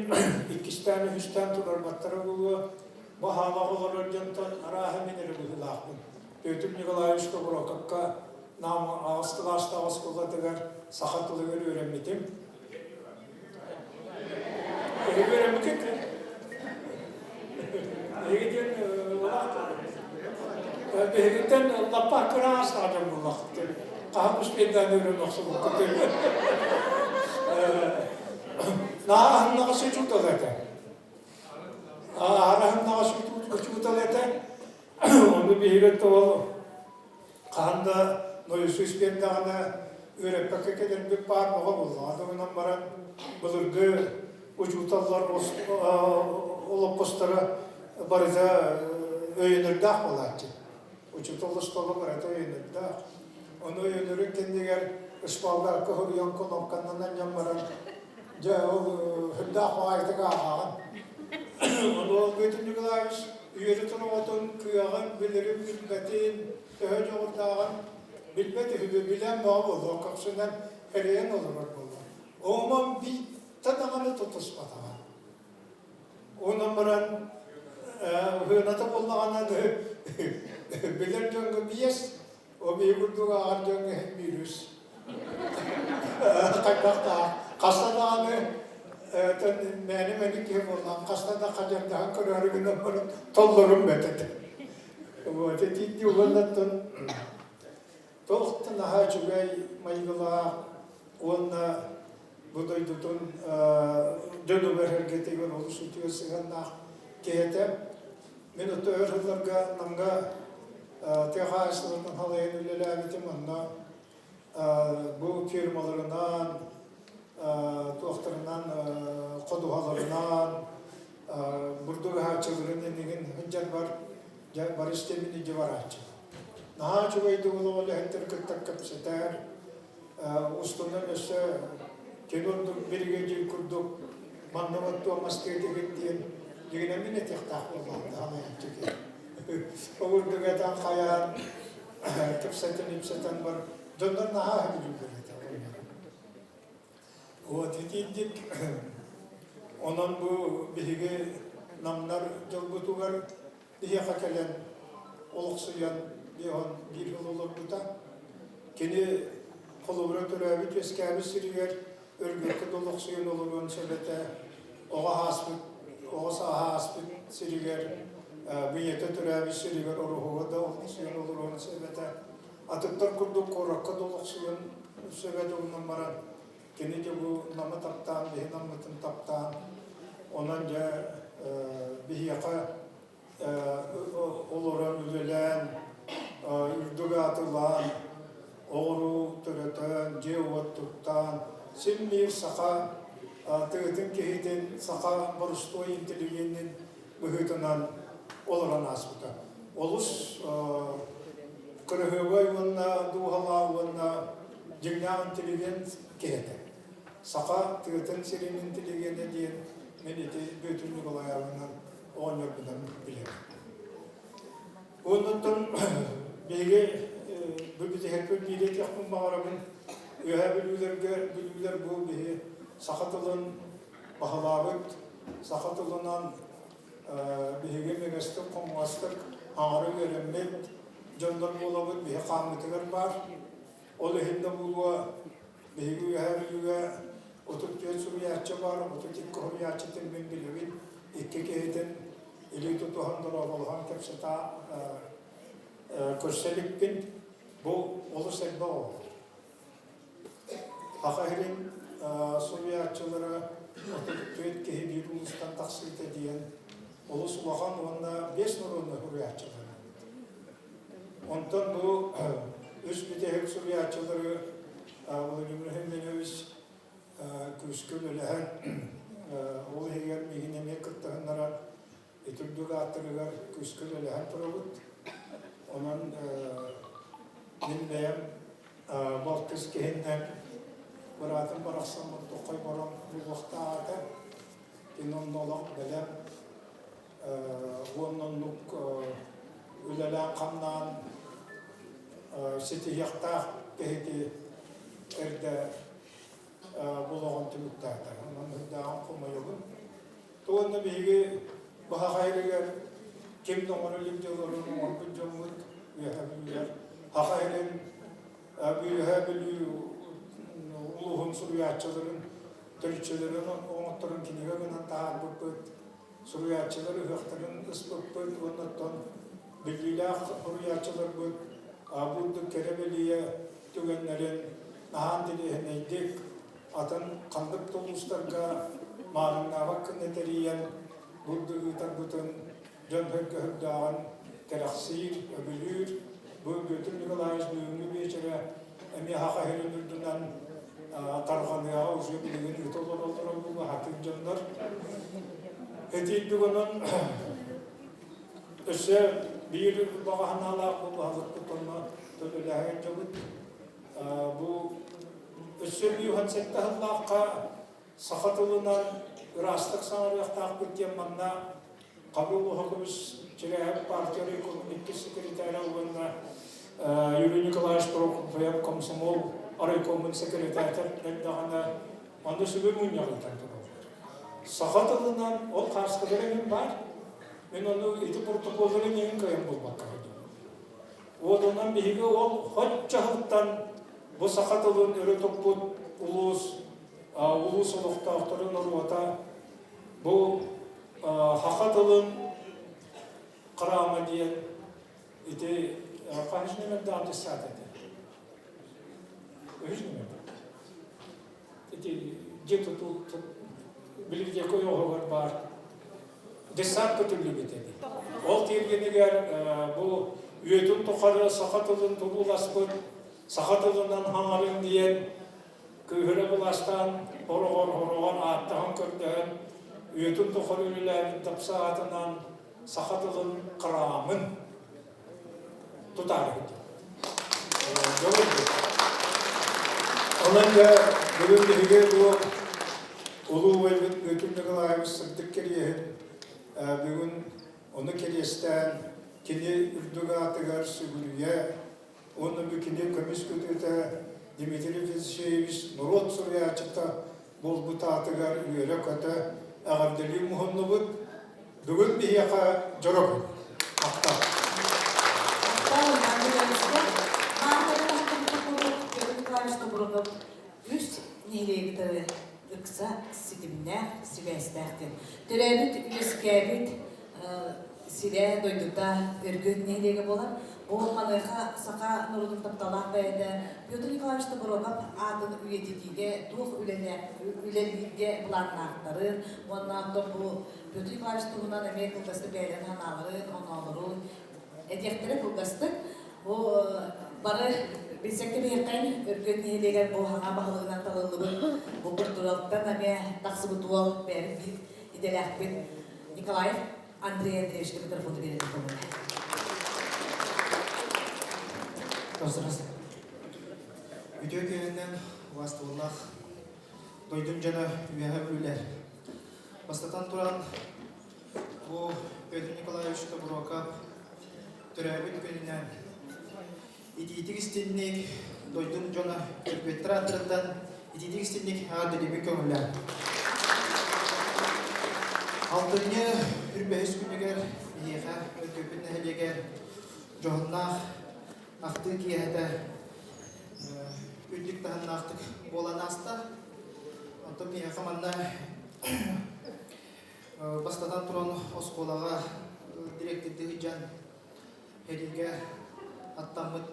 иккистээн, үһүстээн турарбаттара буолуо. Бу хаалаҕа олорор дьонтон арааһа мин эрэ быһыылаахпын. Петр Николаевич Тобурокопка Нам аҕыс кылаастаах оскуолатыгар саха тылыгар үөрэммитим. Эһиги үөрэммиккит? Эһиги диэн Биһигиттэн лаппа кыра аастаах дьон буоллахпыт. Хаһан успейдаан үөрэн охсубуккут. Наһаа аһыннаҕас учуутал этэ. Аһыннаҕас учуутал этэ. Ону биһиги ол хаһан да нойосуус биэрдэҕинэ үөрэппэккэ кэлэрбит баар бөҕө буоллаҕа. Гынан баран былыргы учууталлар олоппосторо барыта өйөнөрдөөх буолааччы. Учуутал оскуола барыта өйөнөрдөөх. Ону өйөнөрүн кэннигэр ышпалларга хоруйан кнопканнан анньан баран дьэ ол үрдээх баҕайытык ааҕаҕын. Ону ол Петр Николаевич үөрэтин оҕотун кыаҕын билэрин билбэтин төһө дьоҕурдааҕын билбэт үһү билэн бөҕө буолуо көхсүнэн эрийэн олорор буолла. Оҕомон биирдэ даҕаны тутуспатаҕа. Онон баран уһуйаната буоллаҕына билэр дьоҥҥо биэс, ол биһи курдук ааҕар дьоҥҥо иһин биир үс. Хайдахтаах хаста даҕаны мээнэ-мээнэ киһи буоллаҕым, хаста да хадьардаһан көрөөрү гынан баран толлорум бэрт этэ. Вот итинник уоннаттан. Туох да наһаа үчүгэй майгылаах уонна бу дойдутун дьонугар эргэтигэр олус үтүө сыһыаннаах киһи этэ. Мин ото өр сылларга Намҥа тыа хаһаайыстыбатын салайан үлэлээбитим. Онно бу фирмаларынан, туохтарынан, ходуһаларынан, бурдук аһааччыларын иннигин сылдьарбар дьэ бары истэмин илдьэ барааччы. Наһаа үчүгэйдик олоҕу үлэһиттэр кытта кэпсэтэр, устунан өссө кини ордук биригэдьиир курдук манна оттуо мастыа этигит диэн дьигинэн мин этиэхтээх буоллаҕым даҕаны киһи. Ол курдук этэн хайаан кэпсэтэн ипсэтэн бар дьоннор наһаа сөбүлүүллэр этэ. Вот итинник онон бу биһиги намнар дьолбутугар биһиэхэ кэлэн олохсуйан биир сыл олорбута. Кини холобура төрөөбүт-үөскээбит сиригэр Өргөккө да олохсуйан олоруон сөп этэ. Оҕо ааспыт, оҕо сааһа ааспыт сиригэр, быйата төрөөбүт сиригэр Ороһуга да олохсуйан олоруон сөп этэ. Атыттар курдук куоракка да олохсуйан сөп этэ онон баран кини дьэ бу Намы таптаан, биһи Наммытын таптаан, онон дьэ биһиэхэ олорон үлэлээн, үрдүк аатылаан, оҕуруу төрөтөн, дьиэ-уот туттаан, син биир саха тыатын киһитин, саха борустуой интеллигенин быһыытынан олорон ааспыта. Олус кыраһыабай уонна дууһалаах уонна дьиҥнээх интеллигент киһи этэ. Саха тыатын сирин интеллигенэ диэн мин ити Бүөтүр Николаевынан оҕонньорбунан билэбин. Оннуттан биһиги бу бүтэһикпин биир этиэхпин баҕарабын. Үөһээ Бүлүүлэргэ Бүлүүлэр бу биһи саха тылын баһылаабыт, саха тылынан биһиги имигэстик, хомугастык аҥары үөрэммит дьоннор буолабыт, биһи хааммытыгар баар. Ол иһин да буолуо, биһиги Үөһээ Бүлүүгэ 34 суруйааччы баар, 32 суруйааччытын мин билэбин, икки киһитин илии тутуһан дорооболоһон кэпсэтэ көрсө иликпин. Бу олус элбэх оҕо. Саха сирин суруйааччылара 34 киһи биир улуустан тахсыыта диэн олус улахан уонна биэс норуодунай суруйааччылара. Онтон бу үс бүтэһик суруйааччылары Владимир Семенович күүскэ үлэлэһэн, ол иһигэр миигин эмиэ кыттыһыннаран ити үрдүк ааттарыгар күүскэ үлэлэһэн турабыт. Онон мин бэйэм балтыс киһиннэн быраатым барахсан Мурдуххай Борон буолуохтаах этэ. Кини онно олох бэлэм уонна оннук үлэлээн-хамнаан ситиһиэхтээх киһити эрдэ булоҕун түмүктээтэ. Онон үрдээҕин хомойобун. Уонна биһиги Баһаҕа иһигэр ким да оҥоро илик дьылларын оҥорбут дьоммут Үөһээ Бүлүүлэр. Саха сирин Үөһээ Бүлүү улууһун суруйааччыларын төрүччүлэрин оҥотторун кинигэ гынан таһаарбыппыт. Суруйааччылар ыһыахтарын ыспыппыт уонна оттон биллиилээх суруйааччыларбыт бу үрдүк кэрэ бэлиэ түгэннэрин наһаан интэриэһинэйдик атын ханнык да улуустарга маарыҥнаабат гына тэрийэн бу үрдүк ыытарбытын дьон сөргөһүрдээҕин кэрэхсиир, өбүлүүр. Бу Петр Николаевич бүгүҥҥү биэчэрэ эмиэ саха сирин үрдүнэн тарҕаныаҕа уже билигин ыыта олороллоро буолуо сатыыр дьоннор. Этиирдик онон өссө биир баҕа санаалаах бу баһылыкпыт онно төлөлөһөн дьобут. Бу өссө биир 17 сыллаахха саха тылынан ыраастык саҥарыахтаахпыт диэн манна Хабыл Оһокович Чирээһэп партия райкомун иккис секретаря уонна Юрий Николаевич Прокопьев комсомол райкомун секретаря даҕаны онно сүбэ мунньах ыытан тураллар. Саха тылынан ол хааскалара мин баар. Мин ону ити протоколлары миигин кыайан булбакка сылдьабын. Вот онон биһиги ол хоччо сылтан бу саха тылын өрө туппут улуус улуус олохтоохторун норуота бу Саха тылын храма диэн ити хаһыс нүөмэрдээх дьыссаат этэ? Үһүс нүөмэр. Ити дьиэ тутуу билигин диэки ойоҕоһугар баар десант көтүллүбүт эбит. Ол тиэргэнигэр бу үйэтин тухары саха тылын турууласпыт, саха тылынан хаҥарын диэн кыыһыра былаастаан хороҕор хороҕор ааттаһан көрдөһөн үйэтин тухары үлэлээбит тапса аатынан саха тылын храмын тутаары Онон дьэ бүгүн биһиги бу улуу убайбыт Петр Николаевич сырдык кэриэһин бүгүн ону кэриэстээн кини үрдүк аатыгар сүгүрүйэ уонна бу кини көмүс күтүөтэ Дмитрий Федосеевич норуот суруйааччыта буолбут аатыгар үөрэ-көтө эҕэрдэлии муһуннубут. Бүгүн биһиэхэ дьоро күн. Махтал. Махтал, Иван Николаевичка. Петр Николаевич Тобуроков үс нэһилиэги ыкса ситимнээх, сибээстээх диэн. Төрөөбүт, үөскээбит сирэ, дойдута Өргүөт нэһилиэгэ буолар. Бу маныаха саха норуотун тапталаах бэйэтэ Петр Николаевич Тобуроков аатын үйэтитиигэ туох үлэлииргэ былааннаахтарын уонна оттон бу Петр Николаевич туһунан эмиэ кылгастык бэйэлэрин санааларын, оноолорун этиэхтэрэ кылгастык. Бу бары билсэккэ кэбиһиэххэйин Өргүөт нэһилиэгэр бу хаҥа баһылыгынан талыллыбыт бу культуралыттан эмиэ тахсыбыт уол бэйэбит биир идэлээхпит Николаев Андрей Андреевичка микрофону биэрэн көҥүлэ. Үтүө күнүнэн убастыбыллаах дойдум дьоно үөһэ бүлүүлэр. Бастатан туран, бу Петр Николаевич Тобуруокап төрөөбүт күнүнэн итиитик истинник дойдум дьоно көрбүттэр ааттарыттан итиитик истинник эҕэрдэлиибин көҥүллээн. Алтынньы үрбэһис күнүгэр биһиэхэ Өргөппүт нэһилиэгэр дьоһуннаах ахтыы киэһэтэ үрдүк таһымнаахтык буолан ааста. Онтон миэхэ манна бастатан туран оскуолаҕа дириэктэрдии сылдьан сэриигэ аттаммыт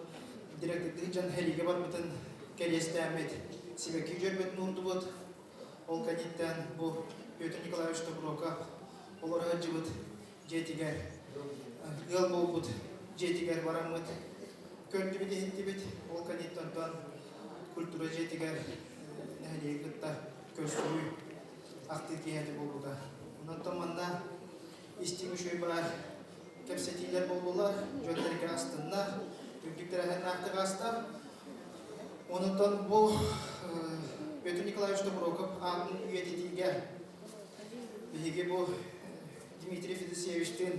дириэктэрдии сылдьан сэриигэ барбытын кэриэстээммит сибэкки дьөрбөтүн уурдубут. Ол кэнниттэн бу Петр Николаевич Тобуруокап олоро сылдьыбыт дьиэтигэр ыал буолбут дьиэтигэр бараммыт көрдүбүт иһиттибит. Ол кэнниттэн онтон культура дьиэтигэр нэһилиэги кытта көрсүһүү ахтыы киэһэтэ буолбута. Онтон манна истиҥ үчүгэй баар кэпсэтиилэр буоллулар, дьон тэргэ астынна, үрдүк тэрээһиннээхтик ааста. Онтон бу Петр Николаевич Тобуроков аатын үйэтитиигэ биһиги бу Дмитрий Федосеевичтыын,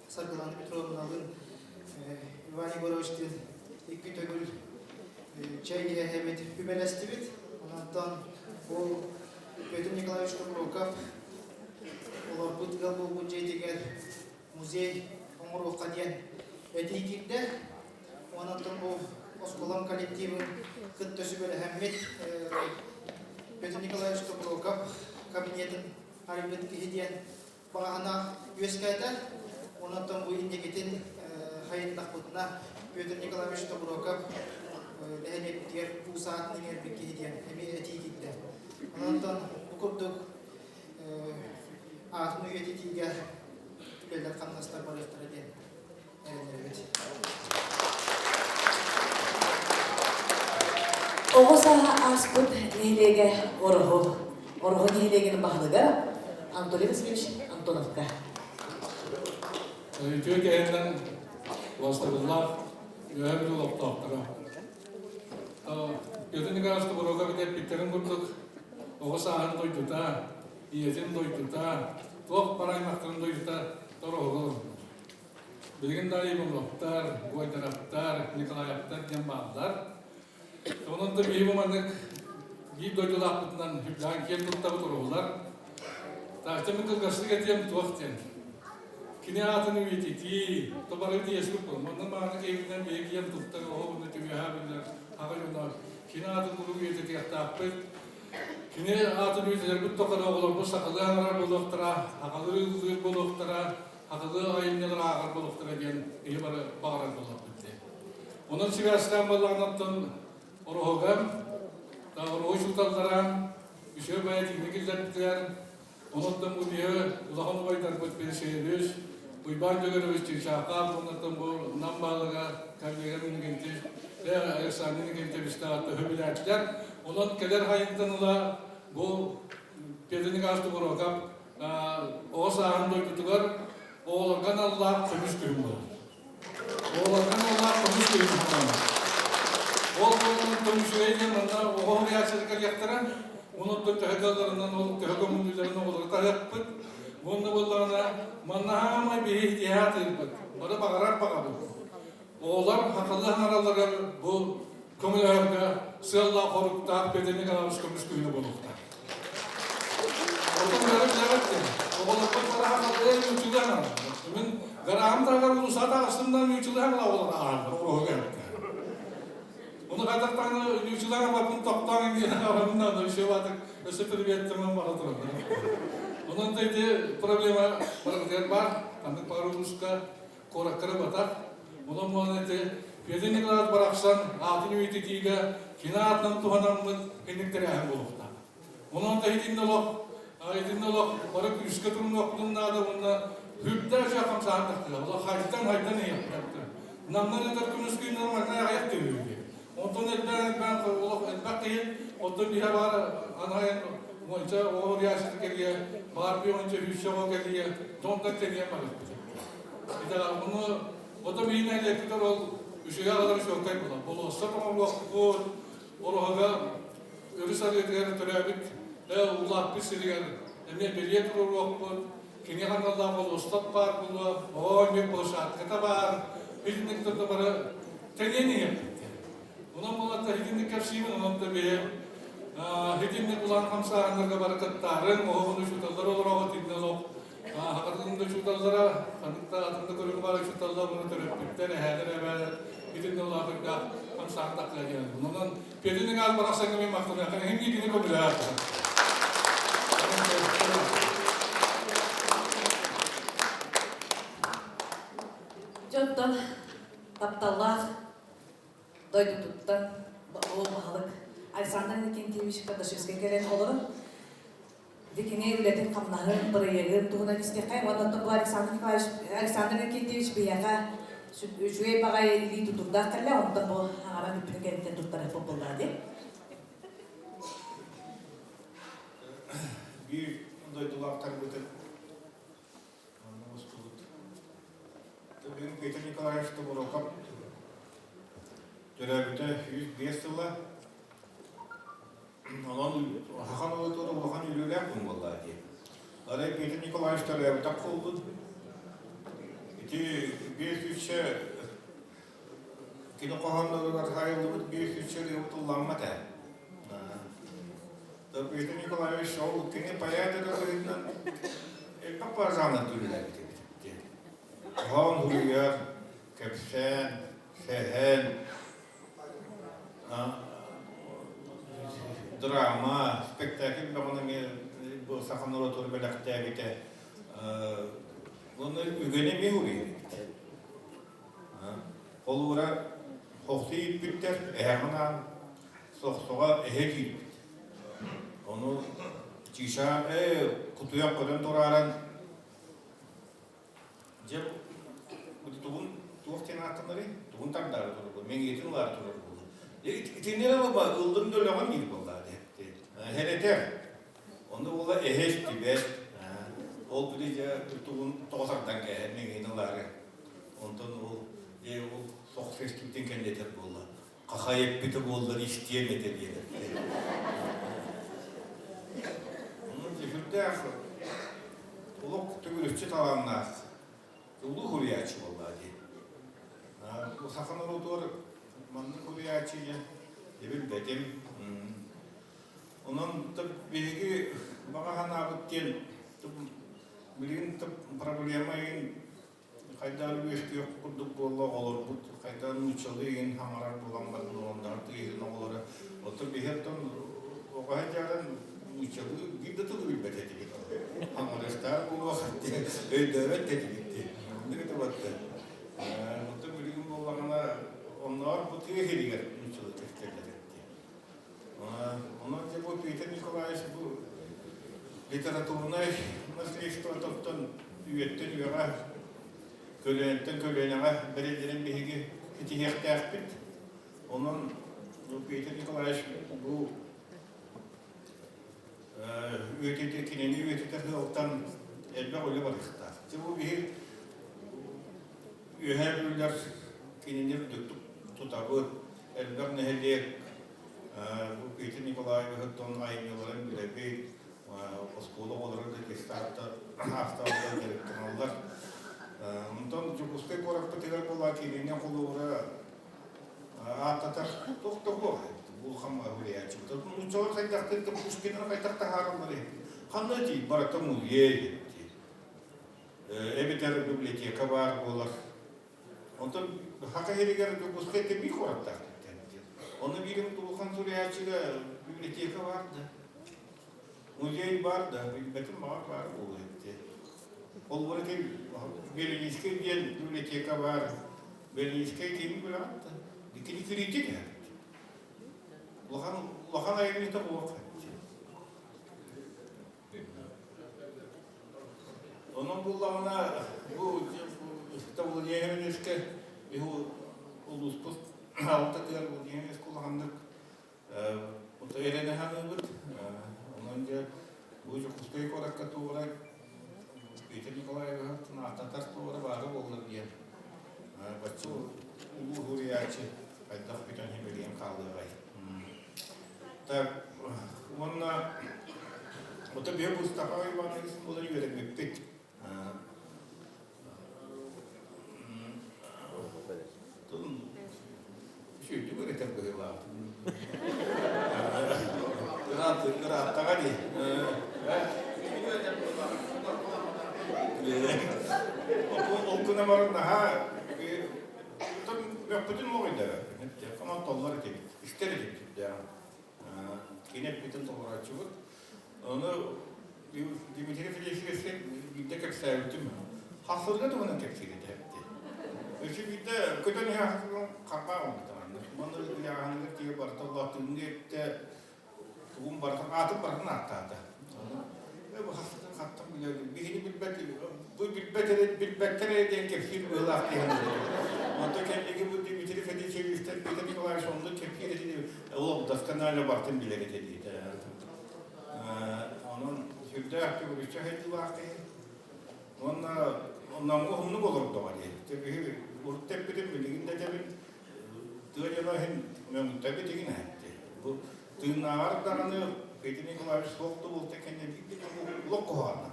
Саргылана Петровналыын, Иван Егоровичтыын икки төгүл чэй иһэһэбит, үбэлэстибит. Онтон бу Петр Николаевич Тобуроков олорбут ыал буолбут дьиэтигэр музей оҥоруохха диэн этии киирдэ. Онтон бу оскуолам коллективын кытта сүбэлэһэммит Петр Николаевич Тобуроков кабинетын арыйбыт киһи диэн баҕаһына үөскээтэ. Онон бу инникитин хайыннахпытына Петр Николаевич Тобуроков нэһилиэкпитигэр уу саатын иҥэрбит киһи диэн эмиэ этии киирдэ. Онон бу курдук аатын үйэтитиигэ үлэлэр хамнастар барыахтара диэн эрэнэбит. Оҕо сааһа ааспыт нэһилиэгэ Ороһу. Ороһу нэһилиэгин баһылыга Анатолий Васильевич Антоновка. Үтүө кэһинэн убастабыллаах үөһэ бүлүү олохтоохторо. Петр Николаевич Тобуруокап эппиттэрин курдук оҕо сааһын дойдута, ийэтин дойдута, туох бары аймахтарын дойдута Тороһуга Билигин да Ивановтар, Гойдаровтар, Николаевтар диэн бааллар. Онон да биһиги маннык биир дойдулаахпытынан үрдээн киэн туттабыт уруһулар. Таачча мин кылгастык этиэм туох диэн. Кини аатын үйэтитии, тобары тиэсбит буолар. Манна мааны киһибитинэн биһиги киэн туттар оһо уонна түгэһэ биллэр аҕа дьоно. Кини аатын куруук үйэтитиэхтаахпыт. Кини аатын үйэтитэрбит тухары оҕолорбут сахалыы аҥарар буолуохтара, аҕалыы ыллыыр буолуохтара, Хатылы айымньылар ааҕар буолуохтара диэн киһи бары баҕарар буоллахпыт дии. Онон сибээстээн буоллаҕына оттон. Ороһугар, Ороһу учууталлара үчүгэй бэйэтинни киллэрбитигэр, онуттан бу биһи улахан убайдарбыт Пересеевич, Уйбаан Дьөгүрүбүч Чыычаахаап уоннаттан бу Нам баһылыга коллега Иннокентий, Александр Иннокентьевичтаах төһө билээччилэр. Онон кэлэр хайынтан ыла бу Петр Николаевич Тумурокап оҕо сааһын дойдутугар оҕолорго аналлаах көмүс күһүн буолар. Оҕолорго аналлаах көмүс күһүн буолар. Ол буолан көмүсүгэй диэн манна оҕо уһуйааччылар кэлиэхтэрэ. Онуттан төһө кыалларынан ол төһө көмүллүүлэрин оҕолору таһыахпыт. Уонна буоллаҕына манна хаамай биһи итиһэ атыырбыт. Бары баҕарар баҕабыт. Оҕолор хахалыы хаҥаралларыгар бу көмөлөһөргө сыаллаах хоруктаах Петр Николаевич көмүс күһүнэ буолуохтаах. Отон бары билэҕит оҕолорбут бара хахалыы мүчүлээн Мин гараһым тагар улуса тағысымдан мүчүлээн оҕолор ааһаллар уруһу кэлбитэ. Оны хайдахтааны мүчүлээн бапын тоқтоон ингиэн аҕабынан өсө батык өсө приветтемен бара турар. Онон да ити проблема барытыгар бар. Ханнык баар улууска куораккара батар. Онон буолан ити Петр Николаевич барахсан аатын үйэтитиигэ кини аатынан туһанаммыт инник тэрээһин буолуохтаах. Онон да итиннэ олох итиннэ олох бары күүскэ турунуохпутун наада уонна үрдээх дьэ хамсааһын тахтыга. Олох хайдан хайдан иһиэхтээхтэр. Намнан этэр көмүс күннэр манна аҕыйах төһүүгэ. Онтон элбээн элбээн олох элбэх киһи оттон биһэ баар анайан уонча оҕо уруйааччыта кэлиэ, баар би уонча сүүсчэ оҕо кэлиэ, дьонтон тэнийэн барыахпыт. Ону ото биһи нэһилиэкпитигэр ол үчүгэй аҕалар үчүгэйкэй буолар. Болуоссат оҥоруохпут, Ороһуга өрүс арыытыгар төрөөбүт улааппыт сиригэр эмиэ бэлиэ туруоруохпут, кини аналлаах болуоссат баар буолуо, оонньуур площадката баар, итинник да бары тэҥиэн иһиэхпит. Онон буоллар итинник кэпсиибин, онон да бэйэ итинник улахан хамсааһыннарга бары кыттаарыҥ, оһоҕун учууталлар олороҕут, итиннэ олох Хатылым да учууталлара, ханнык да атын да көрүҥ баар учууталлар уонна төрөппүттэр, эһээлэр, эбээлэр итиннэ улаатырдаах хамсаахтахха диэн. Онон Петр Николаевич барахсаҥҥа мин махтаныахха иһин кини көмөлөөх. Дьонтон тапталлаах дойдутуттан ол баһылык Александр Иннокентьевич Кардашевскай кэлэн олорон Дикини үлэтин-хамнаһын, бырайыагын туһунан истиэххэ уонна оттон бу Александр Николаевич, Александр Иннокентьевич биһиэхэ үчүгэй баҕайы илии тутурдаах кэллэ, онтон бу аҥара бүппүтүн кэнниттэн туттарыахпыт буоллаҕа дии. Биир дойдулаахтарбытын онно мустубут. Бүгүн Петр Николаевич Тобуроков төрөөбүтэ 105 сыла. Онон саха норуотугар улахан үөрүүлээх күн буолла дии. Арай Петр Николаевич төрөөбүтэх буолбут. Ити биэс үччэ кини хоһоонноругар хаайыллыбыт биэс үччэ ырыа тылламмат ээ. Петр Николаевич ол кини поэт эрэ быһыытынан элбэх паржаны үлэлээбит эбит. Хоһоон суруйар, кэпсээн, сэһэн, драма, спектакль бөҕөнү эмиэ бу саха норуотугар бэлэхтээбитэ. Уонна үгэни эмиэ уруйар эбит. Холуура хохту ииппиттэр, эһэҕин аан сохсоҕо эһэ киирбит. Ону Чыычаах ээ кутуйах көтөн турааран Дьэ, тугун туох диэн ааттанарый? Тугун тардаары турар буолла, мэҥиэтин ылаары турар буолла. Итиннэр ылба ыллым да өлөҕүн диир буолла дии. Хэрэтэр. Онно буолла эһэ истибэт. Ол били дьэ тугун тоҕо тардан кээһэр мэҥиэтин ылаары. Онтон ол дьэ ол сохсо истибитин кэннэтэр буолла. Хахай эппитэ буоллар истиэм этэ диэн эттэ. Онон сүрдээх олох төгүрүччү талааннаах улуу суруйааччы буоллаа дии. Саха норуотугар маннык суруйааччы дьэ билбэтим. Онон биһиги баҕа санаабыт диэн билигин проблема Хайдах үөскүөх курдук буолла оҕолорбут, хайдах нууччалыы игин хаҥарар буолан бардылар, оннооҕор тыйыһын оҕолоро. Оттон биһи оттон оҕо сылдьаран нууччалыы биир да тылы билбэт этибит. Хаҥарыахтаах буолуох өйдөөбөт да этибит дии. Оннук этэ батта. Оттон билигин буоллаҕына оннооҕор бу тыа сиригэр нууччалыы кэпсэтэллэр эбит. Онон дьэ бу Петр Николаевич бу литературнай наследствотыттан үйэттэн үйэҕэ, көлүөнэттэн көлүөнэҕэ бэриллэрин биһиги ситиһиэхтээхпит. Онон Петр Николаевич бу үйэтитэр, кинини үйэтитэр сыалтан элбэх үлэ барыахтаах. Дьэ бу биһи Үөһээ Бүлүүлэр кинини үрдүктүк тутабыт, элбэх нэһилиэк бу Петр Николаевиһыттан айымньыларын билэбит, оскуола оҕолоро да детсадта аахталлар, дьарыктаналлар. Онтон Дьокуускай куораппытыгар буолла кинини холобура ааттатар туох да суох улахан уһуйааччыбыт. Нууччалар хайдахтар да Пушкиннар хайдах таһаараллар ханна тиий барыта музей эбэтэр библиотека баар буолар. Онтон Саха сиригэр Дьокуускай тэбии куораттаах Онно биирим улахан суруйааччыга библиотека баар да, музей баар да, билбэтим баҕар баар буолуо эбит. Ол бары Белинскэй диэн библиотека баар. Белинскэй кими билэҕит да? Кини критик Улахан улахан айымньыта буолуох Онон буллаҕына бу Владимировичка улууспут алтатыгар Владимировичка улаханнык эрэнэ саныыбыт. Онон дьэ бу Дьокуускай куоракка туора Петр Николаевиһы ааттатар туора баара буоллар диэн бачча улуу суруйааччы хайдах бүтэн симэлийэн хаалыаҕай. Так, уонна ото биһи Мустафа Иванович буолан үөрэммиппит. Үчүгэйдик үөрэтэр быһыылаах. Ырааттаҕа дии. Ол гына баран наһаа мөхпүтүн моҕойдара. Онон толлор этибит. Истэр этибит Кини эппитин толорооччубут. Ону Дмитрий Федосеевич биирдэ кэпсээбитим. Хахсырга туһунан кэпсиир этэ. Өссө биирдэ көтөн иһэ харбаа оҥорбута маннык. Манна ыйааһыныгар тиийэ барыта латыҥҥа эттэ, тугун барытын, аатын барытын ааттаата. Ону бу хахсытын хаттан билэбин. Биһини билбэт, бу билбэт эрэ, билбэттэр эрэ диэн кэпсиир быһыылаах диэн. Онтон кэнники бу Дмитрий Федосеевичтан Петр Николаевич оннук кэпсиир этэ Ол досконально бартын билэр этэ диэтэ. Онон сүрдээх төгүрүччү сайдыылаах киһи. Уонна Намҥа уһуннук олордоҕо дии. Дьэ биһи урут тэппитим, билигин да этэбин, тыа дьоно иһин мөҥүттэбит игин эһэтти. Бу тыыннааҕар даҕаны Петр Николаевич суох да буолта кэннэ биир да олох куһаҕанна.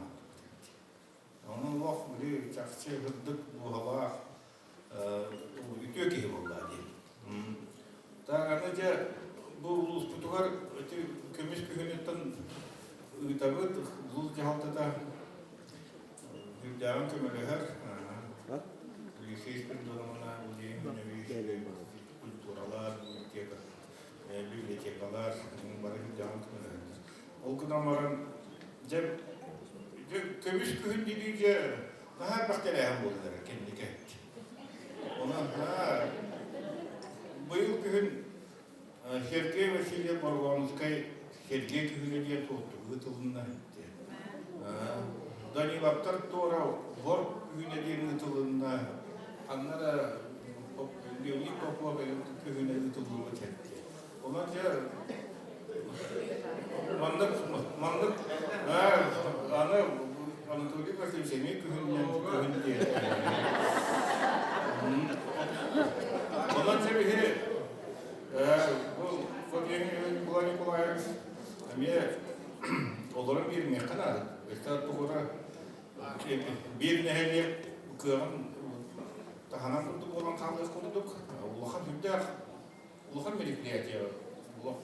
Онон олох били чахчы сырдык дууһалаах үтүө киһи буолла дии. Так аны дьэ бу улууспутугар ити көмүс күһүнүттэн ыытабыт улуус дьаһалтата сүрдээҕин көмөлөһөр. Алексей Спиридоновна культуралар, библиотека, библиотекалар бары сүрдээҕин көмөлөһөллөр. Ол гынан баран дьэ көмүс күһүн дии дьэ наһаа элбэх тэрээһин буолла эрэ кэнники. Онон быйыл күһүн Сергей Васильев Боргонскай Сергей күһүнэ диэн туоттугу ыытылынна. Даниловтар туора Бор күһүнэ диэн ыытылынна. Ханна да Леонид Попов күһүнэ ыытыллыбыт этэ. Онон дьэ маннык маннык аны Анатолий Васильевич эмиэ күһүннэн күһүн диэн. Онон дьэ биһи бу Николай Николаевич эмиэ олорон биэримиэххэ наада. Өстө тугура биир нэһилиэк кыаҕын таһынан курдук буолан хаалыах курдук улахан сүрдээх улахан мероприятие олох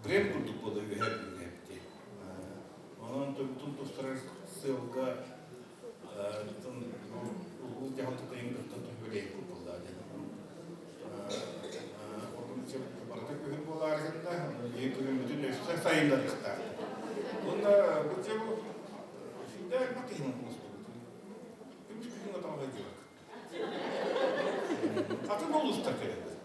бренд курдук буола үөһээ Бүлүүгэ Онон тутун тустарар сыалга улуус дьаһалтата кытта үлэһит буолла диэн. Барыта күһүн буолаары гынна, биһи күһүммүтүн өссө сайыннарыахтаах. Уонна бу дьэ бу сүрдээх элбэх киһини мустубут. Үгүс күһүн отоҕо сылдьыбыт. Атын улуустар кэлэллэр.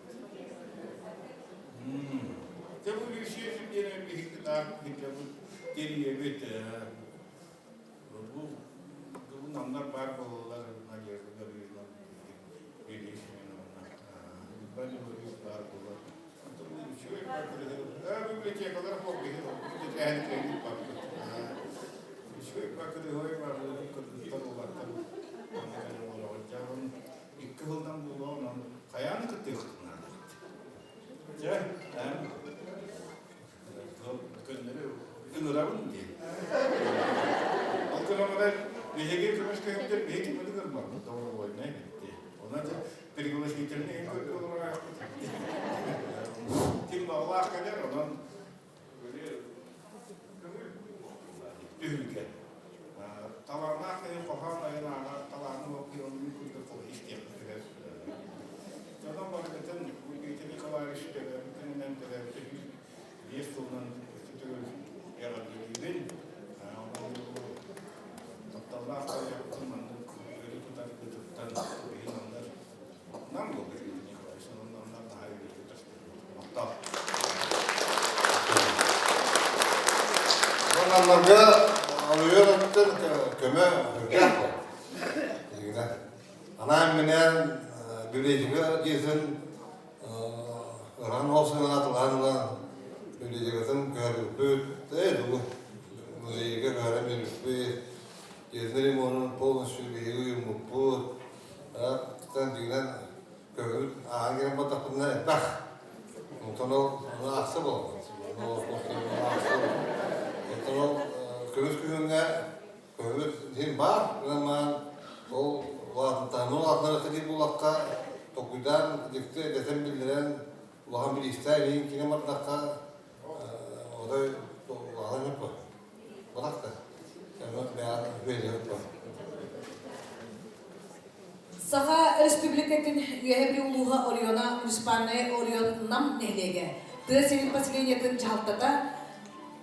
баар буолар. Үчүгэй библиотекалар Үчүгэй бакырыһой баар кыргыттар улаттар икки сылдан буолуо онон хайаан кыттыахтын наада. Дьэ, көннөрү ыҥырабын дии. Ол гынан баран биһиги көмүс көһүктэр биһиги кимини көрбөппүт добровольнай дии. Онон дьэ пригласительный көрдүү олорор Ким баҕалаах кэлэр, онон түһүлгэ. Талааннаах киһи хоһоон айан ааҕар, талааны киһи оннун курдук истиэххэ Онон барытын Виктор Николаевич төрөөбүт күнүнэн төрөөбүтэ 105 сылынан өссө эҕэрдэлиибин. Тапталлаах тойоппутун маннык өрө тутаргытыттан биһин оннор нам буолла Виктор Николаевич, онон оннор наһаа үөрбүт Махтал. Намнарга алыйар өттүн көмө үрдээх буол. Анаан-минээн библиотека дьиэтин ыраан ол сыанаатылаан ылан библиотекатын көһөрбүппүт, ээ тугу музейга көһөрөн биэрбиппит, дьиэтин ремонун полностью биһиги уйуммуппут, дьиҥинэн көмөбүт ааһан кэлэн бардахпытына элбэх. Онтон ол аахса буолбут. Онтон ол көмүс күһүҥҥэ Көмүс син баар, гынан ол улаатынтаһымын улаатыннара сатыыр буоллахха, толкуйдаан, дьикти дэтэн биллэрэн, улахан бириистээх илиин киирэн бардахха, отой улахан өп Бырах да. Бэйэҕин үөрэ Саха Республикатын Үөһэ Бүлүү улууһа оройуона муниципальнай оройуон Нам нэһилиэгэ тыа сирин поселениетын дьаһалтата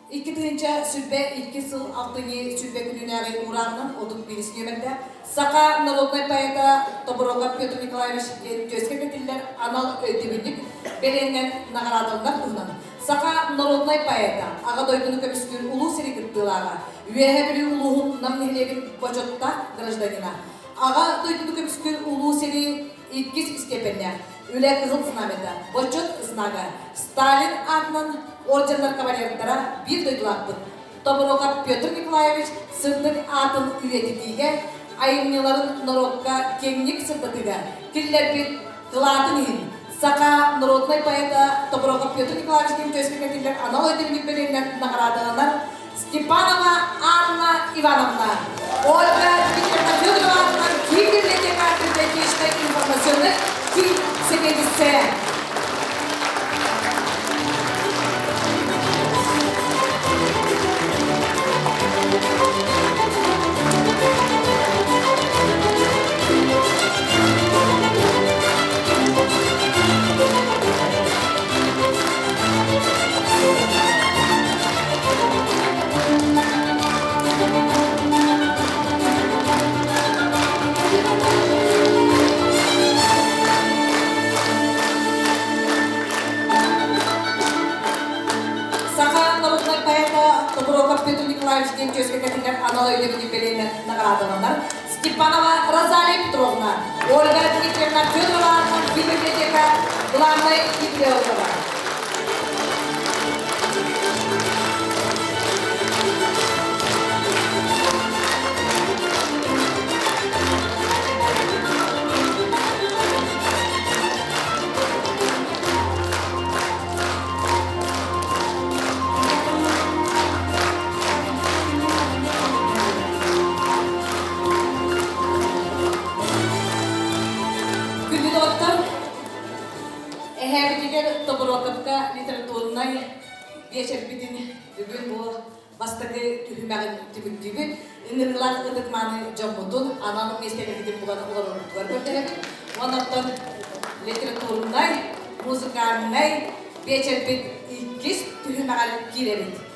2022 сыл алтынньы 20 күнүнээҕи уурааҕынан 31 нүөмэрдээх Саха народнай поэта Тобуруокап Петр Николаевич диэн түөскэ кэтиллэр анал өйдөбүнньүк бэлиэнэн наҕараадаланар туһунан Саха народнай поэта, Аҕа дойдуну көмүскүүр улуу сири кыттыылааҕа, Үөһээ Бүлүү улууһун Нам нэһилиэгин бочуоттаах гражданина, Аҕа дойдуну көмүскүүр улуу сири иккис истиэпэннээх Үлэ Кыһыл Знамята, Бочуот знага, Сталин аатынан орденнар кавалердара биир дойдулаахпыт Тобуруокап Петр Николаевич сырдык аатын үйэтитиигэ, айымньыларын норуокка киэҥник сырдатыыга киллэрбит кылаатын иһин саха народнай поэта Тобуруокап Петр Николаевич диэн түөскэ кэтиллэр анал өйдөбүнньүк бэлиэнэн наҕараадаланар Степанова Анна Ивановна, Ольга Дмитриевна Федорова аатынан киин библиотека библиотечнай информационнай киин сэбиэдиссэйэ. Саха народнай поэта Тобуроков Петр Николаевич диэн түөскэ кэтиллэр анал өйдөбүнньүк бэлиэнэн наҕараадаланар Степанова Розалия Петровна, Ольга Дмитриевна Федорова библиотека главнай библиотека. Күндү доҕоттор, Эһээбитигэр Тобуруокапка литературнай биэчэрбитин бүгүн бу бастакы түһүмэҕин түмүктүүбүт. Ыҥырыылаах ытык-мааны дьоммутун анал миэстэлэрбитин булан олорорбутугар көрдөһөбүт. Онон литературнай, музыкальнай биэчэрбит иккис түһүмэҕэр киирэбит.